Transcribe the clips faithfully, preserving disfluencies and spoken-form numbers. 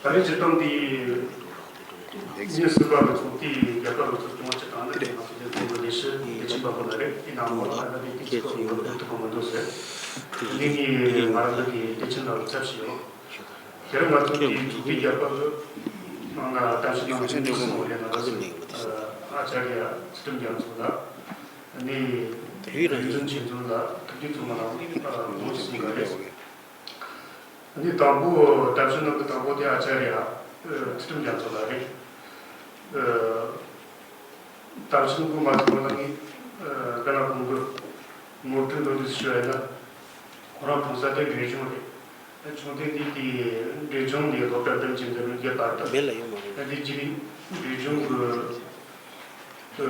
ད་རེས་སྤྱིར་བཏང་དེ་མྱི་སྲིད་པ་གི་ཚོགས་དེའི་རྒྱལ་ཁབ་ཀྱི་ཚོགས་སྐྱོང་བ་ཅི་དང་ནི་ང་ཚོ་རྒྱལ་ཁབ་ཀྱི་ལས་བྱེད་ལས་བྱེད་པ་པོ་ལ་རེད། དེ་ནང་ལོགས་ལ་ད་ལྟ་དེ་དུས་ཚོད་ཡོད་པ་ཐུབ་ཐུབ་པ་མི་འདུག་ཟེར། དེ་ནི་ང་རང་ཚོ་གི་བདེ་ཆེན་ལ་ཚབ་ཞིག་ཡོད། དེར་ང་ཚོ་དེའི་ཚོགས་སྡེ་རྒྱལ་ཁབ་ཀྱི་ནང་ལ་གཏམ་བཤད་གནང་མཁན་གཉིས་གསུམ་ཡོད་རེད། ང་རང་ཚོ་ཨ་ཅཱརྱ་ཚུལ་ཁྲིམས་རྒྱ་མཚོ་ལགས། ནི་རིག་འཛིན་ཆོས་འཛིན་ལགས། ཐུབ་བསྟན་བཙུན་མ་ལགས་ཨ་ཁོང་གསུམ་ག་རེད། ནི་དང་པོ་གཏམ་བཤད་གནང་གི་དང་པོ་དེ་ཨ་ཅཱརྱ་ཚུལ་ཁྲིམས་རྒྱ་མཚོ་ལགས་རེད། གཏམ་བཤད་གནང་གི་མ་ཚང་མ་ལ་ངས་ཀ་ན་ཁོང་གི་ངོ་སྤྲོད་མདོར་བསྡུས་ཞུ་བ་ཡིན་ན། ཁོ་རང་གྲོང་གསར་དེ་འབྲས་ལྗོངས་རེད། ཆུང་དུས་དེ་དེ་འབྲས་ལྗོངས་ནས་སློབ་གྲྭ་དེར་ཕྱིན་དེ་རུ་རྒྱ་དར་དར། མེད་ལ་ཡོད་མ་རེད། དེ་རྗེས་འབྲས་ལྗོངས་ཀྱི་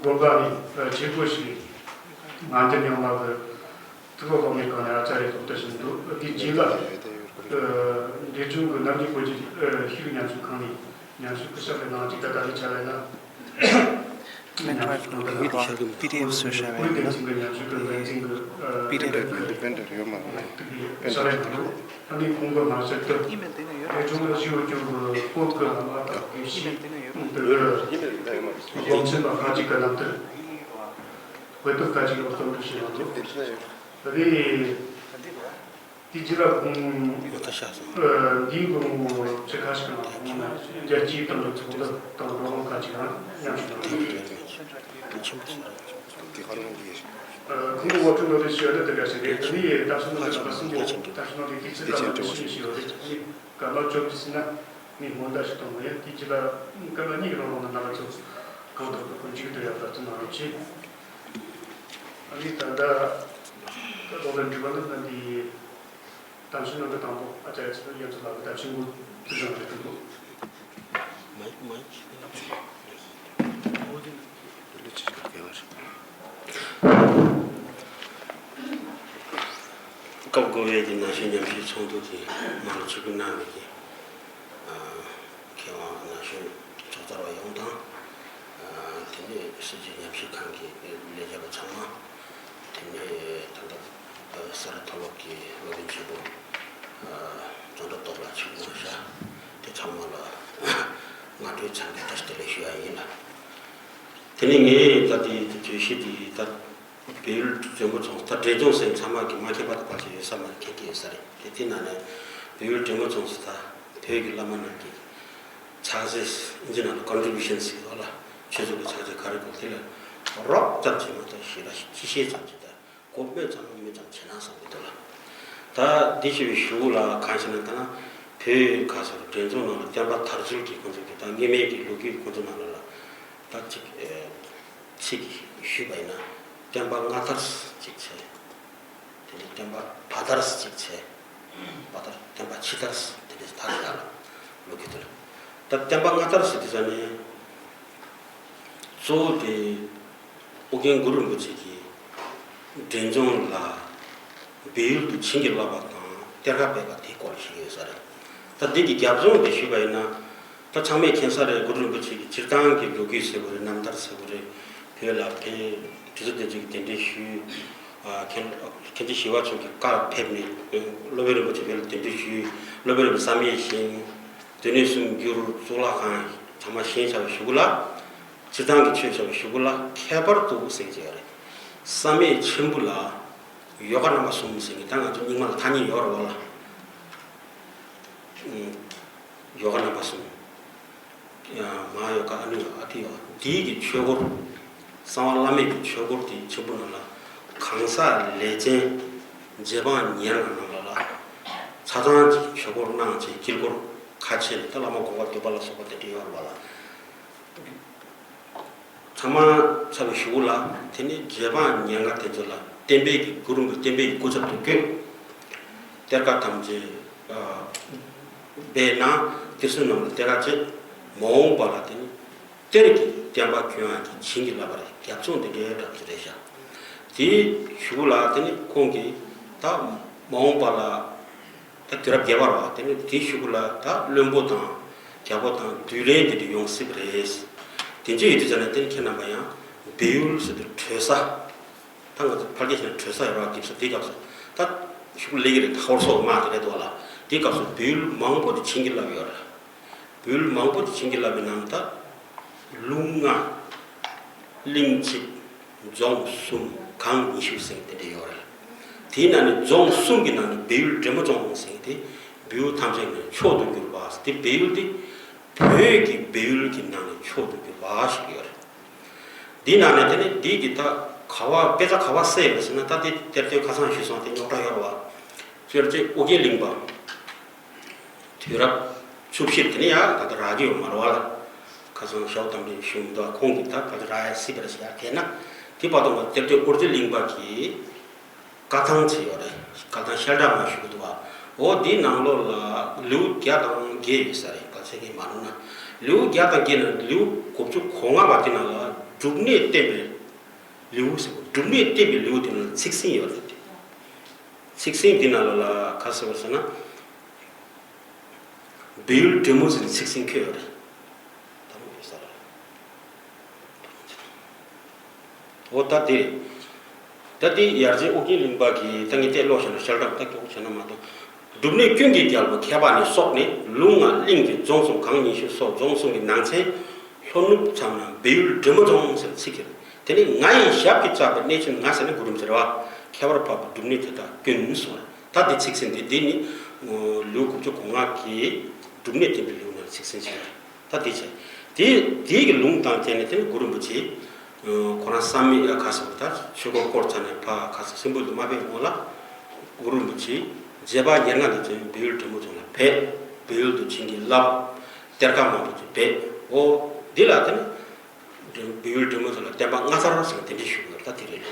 དགོན་པ་ནས་ཆེད་སྒོ་ཞིག་ང་འདིར་ཡོང་བ་གི་ཐུགས་ཁོ་སློབ་གཉེར་ཁང་ནས་ཨ་ཅཱརྱ་སློབ་གྲྭ་ཞིག་འདུག་དེ་རྗེས་ལ་འབྲས་ལྗོངས་ཀྱི་རྣམ་རྒྱལ་སྐོར་གྱི་ཤེས་རིག་ཉམས་ཞིབ་ཁང་ནས་ཉམས་ཞིབ་སྐུ་ཞབས་པའི་གནང་ཅིག་ད་ལྟ་ནས་ཆ་ལ་ན། ཉམས་ཞིབ་གནང་སྟངས་ལ་པི་ཌི་ཨེཕ་བཟོས་བཞག་པ་ཡིན་ན། པི་ཌི་ཨེཕ་པེན་ཌྲའིབ་ཡོད་མ་རེད། པེན་ཌྲའིབ་ཡོད་མ་རེད། ཨ་ནི་ཁོང་གི་མ་ཟད་དུ་ཨེ་ཆུང་ལ་ཞུ་བ་སྐྱོན་གྱི་སྐོར་གྱི་ལམ་ལ་དགེ་བཤེས་དགེ་མཚན་པ་ཁ་ཅིག་གི་རྣམ་ཐར་དཔེ་དེབ་ཁ་ཅིག་ཡང་རྩོམ་སྒྲིག་བྱས་ཡོད་འདུག་དེ་དེ་ལ་ཁོང་འདིའི་ལོ་ངོ་ཆེ་ཁ་ཞིག་ནང་ཁོང་རྒྱལ་སྤྱིའི་སྟེང་གི་ཚོགས་འདུ་དང་བགྲོ་གླེང་ཁག་ཅིག་ཡང་མཉམ་ཞུགས་གནང་ཡོད་རེད། ཁོང་གི་ངོ་སྤྲོད་ནོར་འཁྲུལ་ཞུ་ཡ་ནི་དེ་འདྲ་ཞིག་རེད། དེ་ནི་ད་ཕྱི་ནང་གི་ལག་པ་གསུམ་པོ་ད་ཕྱི་ནང་གི་དུས་ཚོད་ཀ་ལ་འདི་ཤེས་ཤེས་ཡོད་རེད། དེ་ནི་སྐར་མ་བཅོ་བརྒྱད་ཟིན་ན་ངས་སྔོན་བརྡ་ཞིག་གཏོང་གི་ཡིན། དེ་རྗེས་ལ་སྐར་མ་གཉིས་ཀྱི་རིང་ལོགས་ན་རྣམ་པ་ཚོ་གང་ཐུབ་ཐུབ་ཀྱི་མཇུག་བསྡུ་ཡག་ལ་བརྩོན་གནང་རོགས་གྱིས། ཨ་ནི་ད་ལྟ་ད་ལོ་ལ་འདྲི་བ་ནི་ད་འདི། གཏམ་བཤད་གནང་གི་དང་པོ་ཨ་ཅཱརྱ་ཚུལ་ཁྲིམས་རྒྱ་མཚོ་ལགས་ཀྱི་གཏམ་བཤད་འགོ་འཛུགས་བྱུང་བ་རེད་འདུག་མ་མ་སྐབས་དགུ་པའི་གི་ན་གཞོན་ཉམས་ཞིབ་ཚོགས་འདུ་གི་ནང་ལ་ཆིབས་བསྒྱུར་གནང་བའི་གི་མཁས་དབང་ན་གཞོན་ཚོགས་བཅར་བ་ཡོངས་དང་། དེ་ནས་སྲིད་བྱུས་ཉམས་ཞིབ་ཁང་གི་ལས་བྱེད་པ་ཚང་མ། དེ་ནས་ད་ལྟ་ས་རཱ་མཐོ་སློབ་ཀྱི་སློབ་དཔོན་ཆེན་པོ་རྫོང་བྲག་སྟོབས་ལགས་ཆིབས་བསྒྱུར་གནང་བཞག་དེ་ཚང་མ་ལ་སྔ་དྲོའི་འཚམས་འདྲི་བཀྲ་ཤིས་བདེ་ལེགས་ཞུ་ཡ་ཡིན་ལ། དེ་ནས་ངས་ད་ལྟའི་བརྗོད་གཞི་འདི་ད་བལ་ཡུལ་འབྲས་མོ་རྫོང་ད་འབྲས་ལྗོངས་ཟེར་མཚན་མ་གི་མ་མཁྱེན་པ་དང་ཕལ་ཆེར་ཡོད་ས་མ་རེད། མཁྱེན་གྱི་ཡོད་ས་རེད། དེ་དེ་ནང་ནས་བལ་ཡུལ་འབྲས་མོ་རྫོང་ཟེར་ད་བོད་ཀྱི་བླ་མ་རྣམས་ཀྱི་ཕྱག་རྗེས་ཨིན་ཇི་ནང་ལ་ཀོན་ཊི་བྷིའུ་ཤན་ཟེར་བ་ལ་ཆོས་ཚོགས་ཀྱི་ཕྱག་རྗེས་ག་རེ་དགོས་དེ་ལ་རོགས་ཙམ་བྱས་མ་གཏོགས་ཞེ་དྲག་ཅི་བཤད་ཙམ་གྱིས་ད་གོ་སྨོས་ཙམ་སྨོས་ཙམ་བྱས་ན་བསམ་གྱི་འདུག་ལ། ད་འདི་ཞེས་པའི་གཞུག་ལ་གང་ཞེ་ན་ད་ན་བོད་ག་ས་རུ་འབྲས་ལྗོངས་ནང་ལ་བསྟན་པ་དར་ཚུལ་གྱི་ཁོང་ཚོ་གི་ད་སྔོན་མའི་གི་ལོ་རྒྱུས་ཁོང་ཚོ་ནང་ལ་ལ་ད་ཅིག་ཚིག་ཞུས་པ་ཡིན་ན་བསྟན་པ་སྔ་དར་ཅིག་བྱས། དེ་ནས་བསྟན་པ་བར་དར་ཅིག་བྱས། བར་དར་བསྟན་པ་ཕྱི་དར་དེ་འདྲ་དར་ཡག་ལ་ལོ་རྒྱུས་དེ་ལ། ད་བསྟན་པ་སྔ་དར་ཟེར་དུས་ཙ་ནས་གཙོ་བོ་དེ་ཨོ་རྒྱན་གུ་རུ་རིན་པོ་ཆེ་གིས་འབྲས་ལྗོངས་ལ་བལ་ཡུལ་དུ་བྱིན་གྱིས་བརླབས་པ་དང་གཏེར་ཁ་སྦས་པ་དེའི་སྐོར་ལ་ཞུ་གི་ཡོད་ས་རེད། ད་འདི་གི་རྒྱབ་ལྗོངས་དེ་ཞུས་པ་ཡིན་ན། ད་ཚང་མས་མཁྱེན་གསལ་རེད། གུ་རུ་རིན་པོ་ཆེ་གི་སྤྱིར་བཏང་གི་ལོ་རྒྱུས་ཟེར་བ་རེད། རྣམ་ཐར་ཟེར་བ་རེད། བོད་ལ་ཕེབས་དུས་ཚོད་དེ་ཚོ་གི་གདན་འདྲེན་ཞུས། ཨ་མཁན་མཁན་ཆེན་ཞི་བ་འཚོ་གི་བཀའ་ཕེབས་ནས་སློབ་དཔོན་རིན་པོ་ཆེ་བོད་ལ་གདན་འདྲེན་ཞུས། སློབ་དཔོན་རིན་པོ་ཆེ་བསམ་ཡས་བཞེངས། སྡེ་སྣོད་གསུམ་བསྒྱུར། གཙུག་ལག་ཁང་ཚང་མ་བཞེངས་བྱ་བའི་གཞུག་གུ་ལ། སྤྱིར་བཏང་གི་ཆོས་བྱ་བའི་གཞུག་གུ་ལ་ཁྱད་པར་དུ་ཟེར་གྱི་ཡོད་རེད། བསམ་ཡས་མཆིམས་ཕུ་ལ་ཡོ་ག་རྣམ་པ་གསུམ་ཟེར་གྱི་ད་ང་ཚོ་རྙིང་མ་ལ་ཐ་སྙད་ཡོད་རེད་བ་ལ། ཡོ་ག་རྣམ་པ་གསུམ། མ་ཧཱ་ཡོ་ག་ཨ་ནུ་ཡོ་ག་ཨ་ཏི་ཡོ་ག་འདིའི་གི་ཆོས་སྐོར། གསང་བ་བླ་མེད་ཀྱི་ཆོས་སྐོར་དེ་མཆིམས་ཕུ་ནང་ལ་གང་ཟག་ལས་ཅན། རྗེ་འབངས་ཉེར་ལྔ་རྣམས་ལ་ལ། ཆ་ཚང་གི་ཆོས་སྐོར་གནང་བྱས་དཀྱིལ་འཁོར་ཁ་ཕྱེ་ནས་ད་བླ་མ་དགོངས་པ་འདུས་པ་ལ་སོགས་པ་དེ་འདྲ་ཡོད་རེད་བ་ལ། ཚང་མ་ཚར་བའི་གཞུག་གུ་ལ་དེ་ནས་རྗེ་འབངས་ཉེར་ལྔ་དེ་ཚོ་ལ་བསྟན་པའི་གི་གུ་རུ་གི་བསྟན་པའི་གི་སྐུ་ཚབ་ཏུ་བསྐོས། གཏེར་ཁ་ཐམས་ཅད་སྦས་ན་གཏེར་སྲུང་རྣམས་ལ་གཏེར་ཁ་བཅད། མ་འོངས་པ་ལ་དེ་ནི་གཏེར་གྱི་བསྟན་པ་སྐྱོང་ཡག་གི་བྱིན་གྱིས་བརླབས་པ་རེད། རྒྱབ་ལྗོངས་དེ་འདྲའི་འདྲ་པོ་ཞིག་རེད་ཤག་དེའི་གཞུག་གུ་ལ་དེ་ནི་ཁོང་གིས་ད་མ་འོངས་པ་ལ། ད་དུས་རབས་བརྒྱད་པ་རེད་བ། དེ་ནས་དེའི་གཞུག་གུ་ལ་ད་བློན་པོ་དང་རྒྱལ་པོ་དང་དུས་ལན་དེ་འདྲ་ཡོང་སྲིད་པ་རེད། དེ་འདྲ་ཡོད་དུས་ཙ་ན་དེ་ནི་ཁྱེད་རྣམ་པ་ཡང་སྦས་ཡུལ་ཟེར་དུས་གྲོལ་ས། ད་ང་ཚོ་ཕལ་སྐད་བཤད་ན་གྲོལ་ས་ཡོད་རེད་བ། སྐྱིད་ས་དེའི་སྐབས་སུ་ད་གཞུག་གུ་སླེབས་ཀྱི་རེད། ད་ཧོར་སོག་དམག་དེ་རེད་འདུག་བ་ལ། དེ་སྐབས་སུ་བོད་ཡུལ་མང་པོ་དེ་བྱིན་གྱིས་བརླབས་ཡོད་རེད། བོད་ཡུལ་མང་པོ་དེ་བྱིན་གྱིས་བརླབས་པའི་ནང་ད་ལུང་ལྔ། གླིང་གཅིག་རྫོང་གསུམ། སྒང་ཉི་ཤུ་ཟེར་དེ་འདྲ་ཡོད་རེད། དེའི་ནང་ནས་རྫོང་གསུམ་གྱི་ནང་ནས་བལ་ཡུལ་འབྲས་མོ་རྫོང་ཟེར་དེ་བོད་ཡུལ་ཐམས་ཅད་ནས་མཆོག་ཏུ་གྱུར་པ་དེ་བལ་ཡུལ་དེ་བོད་ཀྱི་བལ་ཡུལ་གྱི་ནང་ནས་མཆོག་ཏུ་གྱུར་པ་ཞིག་ཡོད་རེད། འདིའི་ནང་ནས་དེ་ནི་འདི་གི་ད་ག་བ་དཔེ་ཆ་ག་བ་གསལ་ཡོད་ཟེར་ན། ད་དེ་གཏེར་སྟོན་ཁ་སང་ཞུས་སོང་། དེ་རྙོག་དྲ་ཡོད་རེད་བ། སྤྱིར་བཏང་ཨོ་རྒྱན་གླིང་པ། དུས་རབས་བཅུ་བཞི་དེ་ནི་ཡང་ད་ལྟ་རག་གི་ཡོད་མ་རེད་བ་ལ། ཁ་སང་ཞའོ་ཏམ་རིན་ཞུ་མི་འདུག་ཁོང་གིས་ད་ད་ལྟ་རག་ཡ་སྲིད་པར་ཞིག་ཡར་དེ་ན། དེ་བར་དུ་ང་གཏེར་སྟོན་ཨོ་རྒྱན་གླིང་པ་གི་བཀའ་ཐང་ཅིག་ཡོད་རེད། བཀའ་ཐང་ཤེལ་བྲག་མ་ཞུ་གི་འདུག་བ། འོ་དེའི་ནང་ལོགས་ལ་ལེའུ་བརྒྱ་དང་བརྒྱད་ཡོད་ས་རེད། བ་ཚེ་གི་མ་ནུ་ན་ལེའུ་བརྒྱ་དང་བརྒྱད་ནང་ལེའུ་དགུ་བཅུ་གོ་ལྔ་པ་དེ་ནང་ལ་སྒྲུབ་གནས་བསྟན་པའི་ལེའུ་ཟེར་བ། སྒྲུབ་གནས་བསྟན་པའི་ལེའུ་དེ་ནང་ལ་ཚིག་ཟིན་ཡོད་རེད། ཚིག་ཟིན་དེ་ནང་ལ་ལ་ག་ཟེར་བ་ཟེར་ན། བལ་ཡུལ་འབྲས་མོ་ཟེར་ནས་ཚིག་ཟིན་འཁོད་ཡོད་རེད། ད་མོ་ཡོད་ས་རེད། འོ་ད་དེ་རེད། ད་དེ་ཡར་རྗེ་ཨོ་རྒྱན་གླིང་པ་གིས་ད་ངས་དེ་ཀློག་བྱས་ན་ཤེལ་བྲག་ད་ཀྱོག་བྱས་ན་མ་གཏོགས། སྒྲུབ་གནས་ཀུན་གྱི་རྒྱལ་པོ་མཁས་པ་ནི་སོགས་ནས་ལུང་ལྔ་གླིང་གཅིག་རྫོང་གསུམ་སྒང་ཉི་ཤུ་སོགས་རྫོང་གསུམ་གྱི་ནང་ཚན་ལྷོ་ནུབ་མཚམས་ན་བལ་ཡུལ་འབྲས་མོ་རྫོང་ཟེར་ཚིག་གི་རེད། དེ་ནི་ང་ཡི་ཞབས་ཀྱིས་བཅགས་པའི་གནས་ཆེན་ལྔ་ཟེར་ནས་གོ་རིམ་ཟེར་བ། ཁྱད་པར་འཕགས་པའི་སྒྲུབ་གནས་དེ་དག་ཀུན་གསུངས། ད་འདི་ཚིག་ཟིན་འདི་འདི་ནི་ལེའུ་དགུ་བཅུ་གོ་ལྔ་གི་སྒྲུབ་གནས་བསྟན་པའི་ལེའུ་ནང་ཚིག་ཟིན་ཞིག་རེད། ད་འདི་བྱས། དེ་དེའི་གི་ལུང་དང་བཅས་ནས་དེ་ནི་གུ་རུ་རིན་པོ་ཆེ་ཁོ་རང་བསམ་ཡས་ཁ་སོགས་ད་ཆོས་འཁོར་བསྐོར་ཚར་ནས་ཕ་ཁ་སོགས་སྲིན་པོའི་དུ་མ་པའི་ངོ་ལ་གུ་རུ་རིན་པོ་ཆེ་མཛད་པ་ཉེར་ལྔ་དང་བཅས་བལ་ཡུལ་འབྲས་མོ་རྫོང་ལ་ཕེབས། བལ་ཡུལ་དུ་བྱིན་གྱིས་བརླབས། གཏེར་ཁ་མང་པོ་ཅིག་བེད། འོ་འདི་ལ་དེ་ནི། བལ་ཡུལ་འབྲས་མོ་ཚོ་ལ་བསྟན་པ་སྔ་ཚར་ཟེར་བ་དེ་འདྲའི་ཞུ་གི་ཡོད་རེད། ད་དེ་རེད།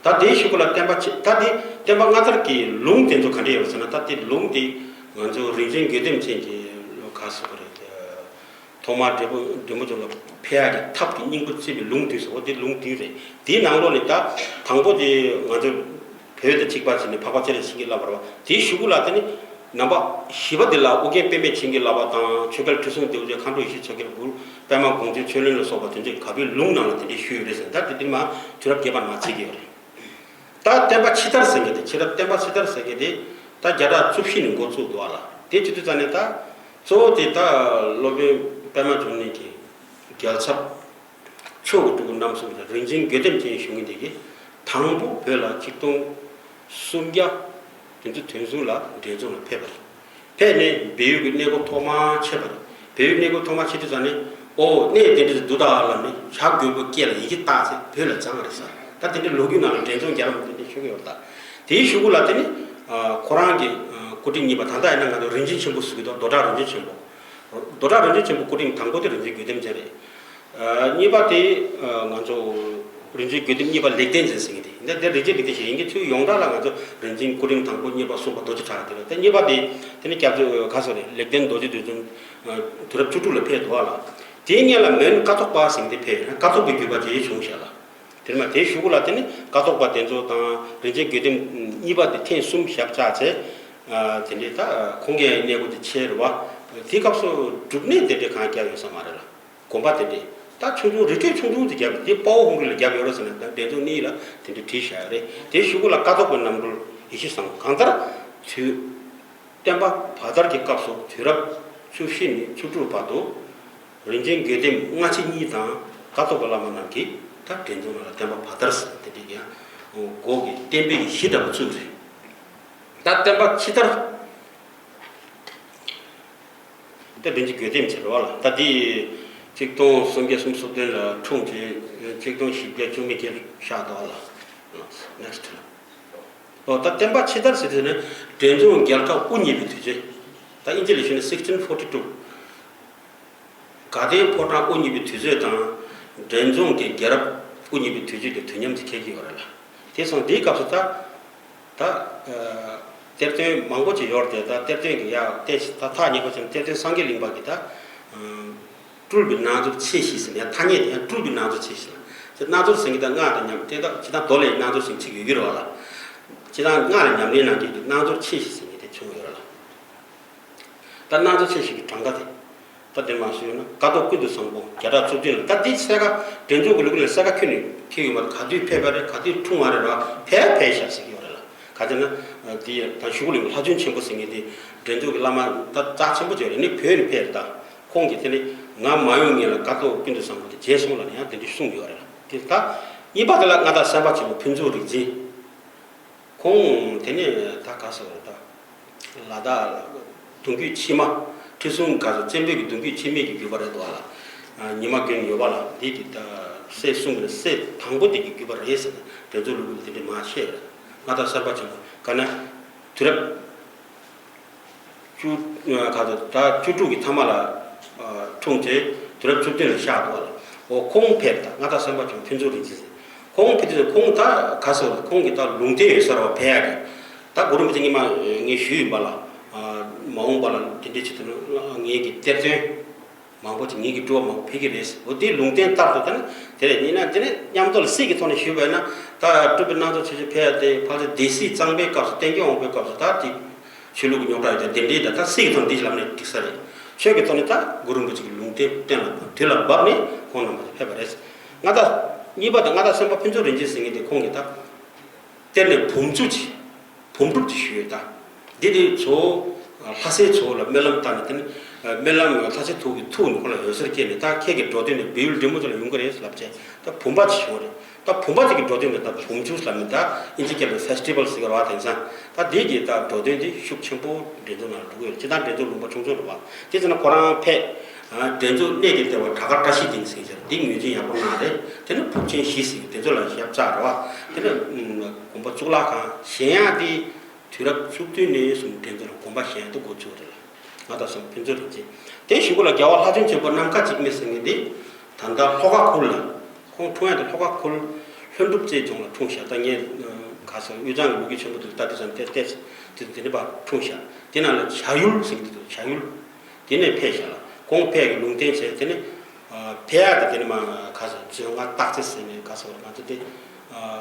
ད་དེའི་གཞུག་གུ་ལ་བསྟན་པ་ཆེ་ད་དེ་བསྟན་པ་སྔ་ཚར་གྱི་ལུང་དེ་ཚོ་ག་འདྲ་ཡོད་ཟེར་ན། ད་དེ་ལུང་དེ་ང་ཚོ་རིན་ཆེན་དགེ་ལྡན་ཅན་གྱི་ལོ་ག་ཟེར་བ་རེད། ཐོག་མར་འབྲས་བུ་འབྲས་མོ་ཚོ་ལ་ཕེབས་ཡག་གི་ཐབས་ཀྱི་སྙིང་པོ་བརྩིས་པའི་ལུང་དེ་ཟེར་བ་དེ་ལུང་དེ་རེད། དེའི་ནང་ལོགས་ནས་ད་དང་པོ་དེ་ང་ཚོ་བོད་དང་གཅིག་པ་བྱས་ནས་འཕགས་པ་སྤྱན་རས་གཟིགས་ཀྱི་བསླབ་པ་རེད་བ། དེའི་གཞུག་གུ་ལ་དེ་ནི། རྣམ་པ་བཞི་པ་འདི་ལ་ཨོ་རྒྱན་པདྨས་བྱིན་གྱིས་བརླབས་པ་དང་ཆོས་རྒྱལ་ཁྲི་སྲོང་ལྡེའུ་བཙན་མཁའ་འགྲོ་ཡེ་ཤེས་མཚོ་རྒྱལ་གུ་རུ་པདྨ་དགོངས་འཛིན་ཆོས་བློན་ལ་སོགས་པ་དེ་འདྲའི་ག་བའི་ལུང་ནང་ལ་དེ་འདྲའི་ཞུས་ཡོད་རེད་ཟེར། ད་དེ་འདིར་མ་དུས་རབས་བརྒྱད་པར་མ་བརྩི་གི་ཡོད་རེད། ད་བསྟན་པ་ཕྱི་དར་ཟེར་མཁན་དེ་ཕྱི་རབས་བསྟན་པ་ཕྱི་དར་ཟེར་མཁན་དེ་ད་བརྒྱ་ཕྲག་བཅུ་བཞི་ནས་འགོ་བཙུགས་འདུག་ཨ་ལ། དེ་བྱེད་དུས་ཙ་ནས་ད་གཙོ་བོ་དེ་ད་སློབ་དཔོན་པདྨ་འབྱུང་གནས་ཀྱི་རྒྱལ་ཚབ། མཆོག་གི་སྤྲུལ་སྐུ་རྣམ་གསུམ་དང་རིན་ཆེན་དགེ་ལྡན་ཅན་ཞུ་མཁན་དེ་གིས་དང་པོ་བོད་ལ་ཆིག་སྟོང་སུམ་བརྒྱ་དེ་ཚོ་དོན་གསུམ་ལ་འབྲས་ལྗོངས་ལ་ཕེབས་པ་རེད། ཕེབས་ནས་བལ་ཡུལ་གྱི་གནས་སྐོར་ཐོག་མར་ཕྱེས་པ་རེད། བལ་ཡུལ་གནས་སྐོར་ཐོག་མར་ཕྱེས་དུས་ཙ་ནས་ཨོ་གནས་དེ་འདྲ་འདུག་ད་ལབ་ནས་བྱ་རྒོད་པོ་སྐེ་ལ་ཡི་གེ་བཏགས་ཚེ་བོད་ལ་བྱང་བ་རེད་ཟེར། ད་དེ་འདྲའི་ལོ་རྒྱུས་ནང་ལ་འབྲས་ལྗོངས་རྒྱལ་རབས་དེ་འདྲ་ཤོད་ཀྱི་ཡོད་རེད། ད་དེའི་གཞུག་གུ་ལ་དེ་ནི་ཁོ་རང་གི་སྐུ་ཕྲེང་གཉིས་པ་ད་ལྟ་ཡིན་ན་ང་ཚོ་རིན་ཆེན་ཆེན་པོ་ཟེར་གྱི་འདུག་རྡོ་གྲགས་རིན་ཆེན་ཆེན་པོ། རྡོ་གྲགས་རིན་ཆེན་ཆེན་པོ་སྐུ་ཕྲེང་དང་པོ་དེ་རིན་ཆེན་དགེ་ལྡན་ཅན་རེད། ཨ་གཉིས་པ་དེ་ཨ་ང་ཚོ་རིན་ཆེན་དགེ་ལྡན་གཉིས་པ་ལེགས་ལྡན་འཛིན་ཟེར་མཁན་དེ། འདི་འདི་རིན་ཆེན་ལེགས་ལྡན་ཞེས་ཡིན་གྱི་ཚུལ་ཡོངས་གྲགས་ལ་ང་ཚོ་རིན་ཆེན་སྐུ་ཕྲེང་དང་པོ་གཉིས་པ་གསུམ་པ་རྡོ་རྗེ་གྲགས་དེ་རེད། དེ་གཉིས་པ་དེ་དེ་ནི་སྐྱབས་རྗེ་ག་ཟེར་རེད། ལེགས་ལྡན་རྡོ་རྗེ་རྡོ་རྗེ་དུས་རབས་བཅུ་དྲུག་ལ་ཕེབས་འདུག་ཨ་ལ། དེའི་སྔོན་ལ་མོན་ཀཿཐོག་པ་ཟེར་མཁན་དེ་ཕེབས་ཡོད་ན་ཀཿཐོག་པའི་བརྒྱུད་པ་དེ་བྱུང་ཤག་ལ། དེར་མ་དེའི་གཞུག་གུ་ལ་དེ་ནི་ཀཿཐོག་པ་དེ་ཚོ་དང་རིན་ཆེན་དགེ་ལྡན་གཉིས་པ་དེ་ཐེངས་གསུམ་ཞབས་བཅགས་ཚེ། ཨ་དེ་འདྲའི་ད་ཁོང་གི་གནས་སྐོར་དེ་ཆེ་རུ་བ། དེའི་སྐབས་སུ་སྒྲུབ་གནས་དེ་འདྲའི་གང་རྒྱག་ཡོད་ས་མ་རེད་ལ། དགོན་པ་དེ་འདྲའི་ད་ཆུང་ཆུང་རི་ཁྲོད་ཆུང་ཆུང་དེ་རྒྱབ་དེ་དཔའ་བོ་ཧོང་རི་ལ་རྒྱབ་ཡོད་རེད་ཟེར་ནས་ད་འབྲས་ལྗོངས་གནས་ཡིག་ལ་དེ་འདྲའི་བྲིས་བཞག་ཡོད་རེད། དེའི་གཞུག་གུ་ལ་ཀཿཐོག་པའི་རྣམ་འགྲེལ་ཡེ་ཤེས་བཟང་པོ་གང་ལྟར་དུས། བསྟན་པ་བར་དར་གྱི་སྐབས་སུ་དུས་རབས་བཅུ་བཞི་ནས་བཅུ་དྲུག་བར་དུ་རིན་ཆེན་དགེ་ལྡན་སྔ་ཕྱི་གཉིས་དང་ཀཿཐོག་པ་བླ་མ་རྣམས་ཀྱིས་ད་འབྲས་ལྗོངས་ལ་བསྟན་པ་བར་དར་ཟེར་དེ་འདྲའི་ཡང་འགོག་གི་བསྟན་པའི་གཞི་འདྲ་བ་བཙུགས་རེད། ད་བསྟན་པ་ཕྱི་དར་ད་རིན་ཆེན་དགེ་ལྡན་ཟེར་བ་ལ་ད་འདི་ཆིག་སྟོང་སུམ་བརྒྱ་སུམ་ཅུ་སོ་བདུན་ལ་འཁྲུངས་ཏེ་ཆིག་སྟོང་བཞི་བརྒྱ་བཅུ་མེད་ཀྱི་ཤག་ཏུ་ཨ་ལ། Next. ཨོ་ད་བསྟན་པ་ཕྱི་དར་ཟེར་དུས་ནི་འབྲས་ལྗོངས་རྒྱལ་ཁབ་དབུ་བརྙེས་པའི་དུས་ཚོད། ད་ཨིན་ཇི་ལ་ཞུས་ན་sixteen forty two། དགའ་ལྡན་ཕོ་བྲང་དབུ་བརྙེས་པའི་དུས་ཚོད་དང་འབྲས་ལྗོངས་ཀྱི་རྒྱལ་རབས་དབུ་བརྙེས་པའི་དུས་ཚོད་ཀྱི་དུས་མཉམ་དུ་འཁེལ་གྱི་ཡོད་རེད་ལ། དེ་སོང་འདིའི་སྐབས་སུ་ད་ད་གཏེར་སྟོན་མང་པོ་ཅིག་ཡོད་རེད་དེ། ད་གཏེར་སྟོན་གྱི་ཡ་གཏེར་ད་ཐག་ཉེ་པོ་ཅན་གཏེར་སྟོན་སངས་རྒྱས་གླིང་པ་གི་ད། སྤྲུལ་པའི་རྣལ་འབྱོར་ཆེ་ཞིག་ཟེར་ནས་ཐ་སྙད་དེ་ཡང་སྤྲུལ་པའི་རྣལ་འབྱོར་ཆེ་ཞིག་ལ། དེ་རྣལ་འབྱོར་ཟེར་གྱི་ད་སྔགས་དང་ཉམས་དེ་དག་ཇི་ལྟར་མདོ་ལས་རྣལ་འབྱོར་ཟེར་ཚིག་ཡོད་ཀྱི་རེད་བ་ལ། ཇི་ལྟར་སྔགས་ལ་ཉམས་ལེན་གནང་མཁན་གྱི་རྣལ་འབྱོར་ཆེ་ཞིག་ཟེར་ནས་དེ་བྱུང་ཡོད་རེད་ལ། ད་རྣལ་འབྱོར་ཆེ་ཞིག་གི་གྲངས་ཀ་དེ། ད་དེ་མ་ཞུས་ན་ཀཿཐོག་ཀུན་ཏུ་བཟང་པོ་བརྒྱ་ཕྲག་བཅུ་བདུན་ལ། ད་འདི་གསལ་ཁ་འབྲས་ལྗོངས་ཀྱི་ལུགས་ལ་གསལ་ཁ་ཁྱོན་ནས་འཁེལ་ཡོད་མ་རེད། ག་དུས་ཕེབས་པ་རེད། ག་དུས་འཁྲུངས་པ་རེད་ར། ཕེབས་ཕེབས་ཤག་ཟེར་གྱི་ཡོད་རེད་ལ། ག་ཅི་ན་ དེ་ད་ཞུ་གུ་ལིང་ལྷ་ལྗོན་ཆེན་པོ་ཟེར་མཁན་དེ་འགྲན་ཚོགས་ཀྱི་བླ་མ་ད་རྩ་ཆེན་པོ་ཅིག་རེད། ནི་བོད་ནས་ཕེབས་རེད། ད་ཁོང་གིས་དེ་ནི་ང་མ་ཡོང་ངེས་ལ་དཀའ་ཐུབ་ཀུན་ཏུ་བཟང་པོ་དེ་བརྗེད་སོང་ལབ་ནས་ཡང་དེ་འདྲ་གསུངས་ཡོད་རེད། དེ་ད་གཉིས་པ་དེ་ལ་མངའ་བདག་སེམས་དཔའ་ཆེན་པོ་ཕུན་ཚོགས་རིག་འཛིན། ཁོང་དེ་ནས་ད་ག་ཟེར་བ་རེད། ད་ལ་དྭགས་གདུང་རྒྱུད་ཕྱི་མ་ཁྲི་སྲོང་ག་ཟེར་བཙན་པོའི་གི་གདུང་རྒྱུད་ཕྱི་མའི་གི་བརྒྱུད་པ་རེད་འདུག་ཨ། ཉི་མ་མགོན་ཡོད་པ་ལ་འདི་གི་ད་སྲས་གསུམ་གི་སྲས་དང་པོ་དེ་གི་བརྒྱུད་པ་རེད་ཟེར་ནས་འགྲན་ཚོགས་ལུགས་ལ་དེ་འདྲ་མ་བཤད་རེད། མངའ་བདག་སེམས་དཔའ་ཆེན་པོ་ག་ན་དུས་རབས་བཅུ་ག་ཚོད་ད་བཅུ་དྲུག་གི་མཐའ་མ་ལ་འཁྲུངས་རྗེས་དུས་རབས་བཅུ་བདུན་ལ་གཤེགས་འདུག་ལ། འོ་ཁོང་ཕེབས་དང་མངའ་བདག་སེམས་དཔའ་ཆེན་པོ་ཕུན་ཚོགས་རིག་འཛིན་ཟེར། ཁོང་ཕེབས་དུས་ཁོང་ད་ག་ཟེར་བ་ཁོང་གི་ད་ལུང་བསྟན་ཡོད་ས་རེད་བ། ཕེབས་ཡག་གི་ད་གུ་རུ་རིན་པོ་ཆེ་སྔོན་མ་ངས་ཞུས་ཡིན་པ་ལ། མ་འོངས་པ་ལ་དེ་འདྲའི་ཆེད་དུ་ངེད་ཀྱི་གཏེར་སྟོན་མང་པོ་ཅིག་ངེད་ཀྱི་སྤྲུལ་བ་མང་པོ་ཕེབས་ཀྱི་རེད། འོ་དེའི་ལུང་བསྟན་ལྟར་དུ་ད་ནི་དེ་རེད། ཡིན་ན་དེ་ནི་མཉམ་དུ་ལ་སྲིད་ཀྱི་ཐོག་ནས་ཞུས་པ་ཡིན་ན་ད་སྤྲུལ་པའི་སྣང་ཚོགས་ཆེ་ཆེ་ཕེབས་ཡག་དེ་ཕལ་ཆེར་སྡེ་སྲིད་གཙང་པའི་སྐབས་སུ་བསྟན་རྒྱལ་དབང་པོའི་སྐབས་སུ་ད་དེ་ཆོས་ལུགས་ཀྱི་རྙོག་དྲ་ཡོད་དེ་དེ་འདྲའི་ད་ད་སྲིད་ཀྱི་ཐོག་འདི་ལམ་ནས་འགྲིག་ས་རེད། ཆོས་ཀྱི་ཐོག་ནས་ད་གུ་རུ་རིན་པོ་ཆེ་གི་ལུང་བསྟན་གཏན་ལ་དུས་ལ་བབས་ནས་ཁོང་རྣམ་པ་ཕེབས་པ་རེད། ང་ད་གཉིས་པ་ད་མངའ་བདག་སེམས་དཔའ་ཕུན་ཚོགས་རིན་ཆེན་ཟེར་མཁན་དེ་ཁོང་གིས་ད་གཏེར་ནས་བུམ་ཚུགས་ཀྱི་བུམ་སྒྲུབ་ཀྱི་ཞུས་ཡོད་ད། འདི་དེ་ཚོ་ལྷ་སའི་ཚོ་ལ་སྨོན་ལམ་བཏབ་ནས་དེ་ནི་སྨོན་ལམ་ལྷ་སའི་ཐུགས་ཀྱི་ཐུགས་ནི་ཁོ་ལ་འོད་ཟེར་སྐྱེས་ནས་ད་ཁྱེད་ཀྱི་འགྲོ་དོན་ནི་བལ་ཡུལ་འབྲས་སྤུངས་ཚོ་ལ་ཡོང་གི་རེད་ལབ་བྱས་ད་བུམ་པ་ཅིག་བྱུང་བ་རེད། ད་བུམ་པ་དེ་གི་འགྲོ་དོན་དེ་ད་བུམ་ཆུ་ལ་མི་ད་ཨིན་ཇི་སྐད་ལ་ཕེ་སི་ཊི་བལ་ཟེར་གི་རེད་བ། དེང་སང་ད་དེ་གི་ད་འགྲོ་དོན་དེ་ཤུགས་ཆེན་པོ་འགྲན་ཚོགས་ནང་ལ་འགྲོ་གི་ཡོད། སྤྱིར་བཏང་འགྲན་ཚོགས་ལུང་པ་ཆུང་ཆུང་རེད་བ། དེ་ཚོ་ན་ཁོ་རང་ཕེབས། འགྲན་ཚོགས་གནས་ཀྱི་ལྟེ་བ་གྲྭ་སྒར་བཀྲ་ཤིས་སྡིངས་ཟེར་གྱི་རེད། འདི་ངོས་འཛིན་ཡག་པོ་གནང་རེད། དེ་ནི་ཕུག་ཆེན་བཞི་ཟེར་གྱི་དེ་ཚོ་ལ་ཞབས་བཅགས་རེད་བ། དེ་ནི་དགོན་པ་གཙུག་ལག་ཁང་བཞེངས་ཡག་དེ་དུས་རབས་བཅུ་བདུན་ནས་བཟུང་འགྲན་ཚོགས་ལ་དགོན་པ་བཞེངས་ཡག་དེ་འགོ་བཙུགས་རེད་ལ། ང་དང་སོང་ཕུན་ཚོགས་རིན་ཆེན་དེ་གཞུག་གུ་ལ་རྒྱལ་བ་ལྷ་ལྗོན་ཆེན་པོ་ནམ་མཁའ་འཇིགས་མེད་ཟེར་མཁན་དེ་ད་ལྟ་ལྷོ་ཁ་ཁུལ་ལ་ཁོང་འཁྲུངས་ཡག་དེ་ལྷོ་ཁ་ཁུལ་ལྷུན་གྲུབ་རྩེ་རྫོང་ལ་འཁྲུངས་ཤག་ད་ངས་ག་ས་དབུས་གཙང་གི་ལོ་རྒྱུས་ཆེན་པོ་དེ་ལྟ་དུས་ཙམ་དེ་ལྟས་དེ་དེ་འདྲ་པ་འཁྲུངས་ཤག་དེ་ནང་ལ་བྱ་ཡུལ་ཟེར་གྱི་འདུག་བྱ་ཡུལ། དེ་ནས་ཕེབས་ཤག་ལ་ཁོང་ཕེབས་ཀྱི་ལུང་བསྟན་བྱས། དེ་ནས་ཕེབས་ཡག་དེ་དེ་ནས་མ་ག་ས་མཛོད་ལྔ་སྟག་རྩེ་ཟེར་ནས་ག་ས་བར་ང་ཚོ་དེ་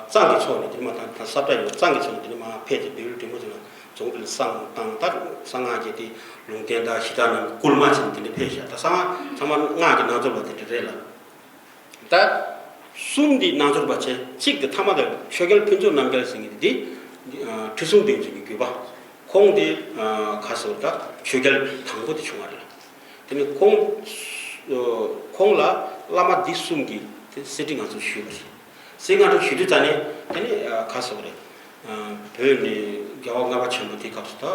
གཙང་གི་ཕྱོགས་ནས་དེ་ནས་མ་དང་ས་བཀྲ་ཡོད། གཙང་གི་ཕྱོགས་ནས་དེ་ནས་མ་ཕེབས་ཏེ་བལ་ཡུལ་འབྲས་སྤུངས་ཚོ་ལ་རྫོང་དེ་ལ་བསང་བཏང་། ད་གསང་སྔགས་ཀྱི་དེ་ལུང་བསྟན་དང་ཞི་དྲག་རྣམས་བསྐུལ་མ་བྱས་ནས་དེ་འདྲ་ཕེབས་ཤག་ད་གསང་སྔགས་ཚང་མ་སྔགས་ཀྱི་རྣལ་འབྱོར་པ་དེ་འདྲ་རེད་ལ། ད་གསུམ་འདི་རྣལ་འབྱོར་པ་བྱས། གཅིག་དེ་ཐ་མ་དེ་ཆོས་རྒྱལ་ཕུན་ཚོགས་རྣམ་རྒྱལ་ཟེར་མཁན་དེ་འདི་ཁྲི་སྲོང་ལྡེའུ་བཙན་གྱི་བརྒྱུད་པ། ཁོང་དེ་ག་ཟེར་བ་ད་ཆོས་རྒྱལ་དང་པོ་དེ་བྱུང་བ་རེད། དེ་ནས་ཁོང་ཁོང་ལ་བླ་མ་འདི་གསུམ་གྱིས་དེ་གསེར་ཁྲི་མངའ་གསོལ་ཞུས་པ་རེད། གསེར་མངའ་གསོལ་ཞུས་དུས་ཙ་ནས་དེ་ནས་ག་ཟེར་བ་རེད། བོད་ནས་རྒྱལ་བ་ལྔ་པ་ཆེན་པོ་དེའི་སྐབས་སུ་ད་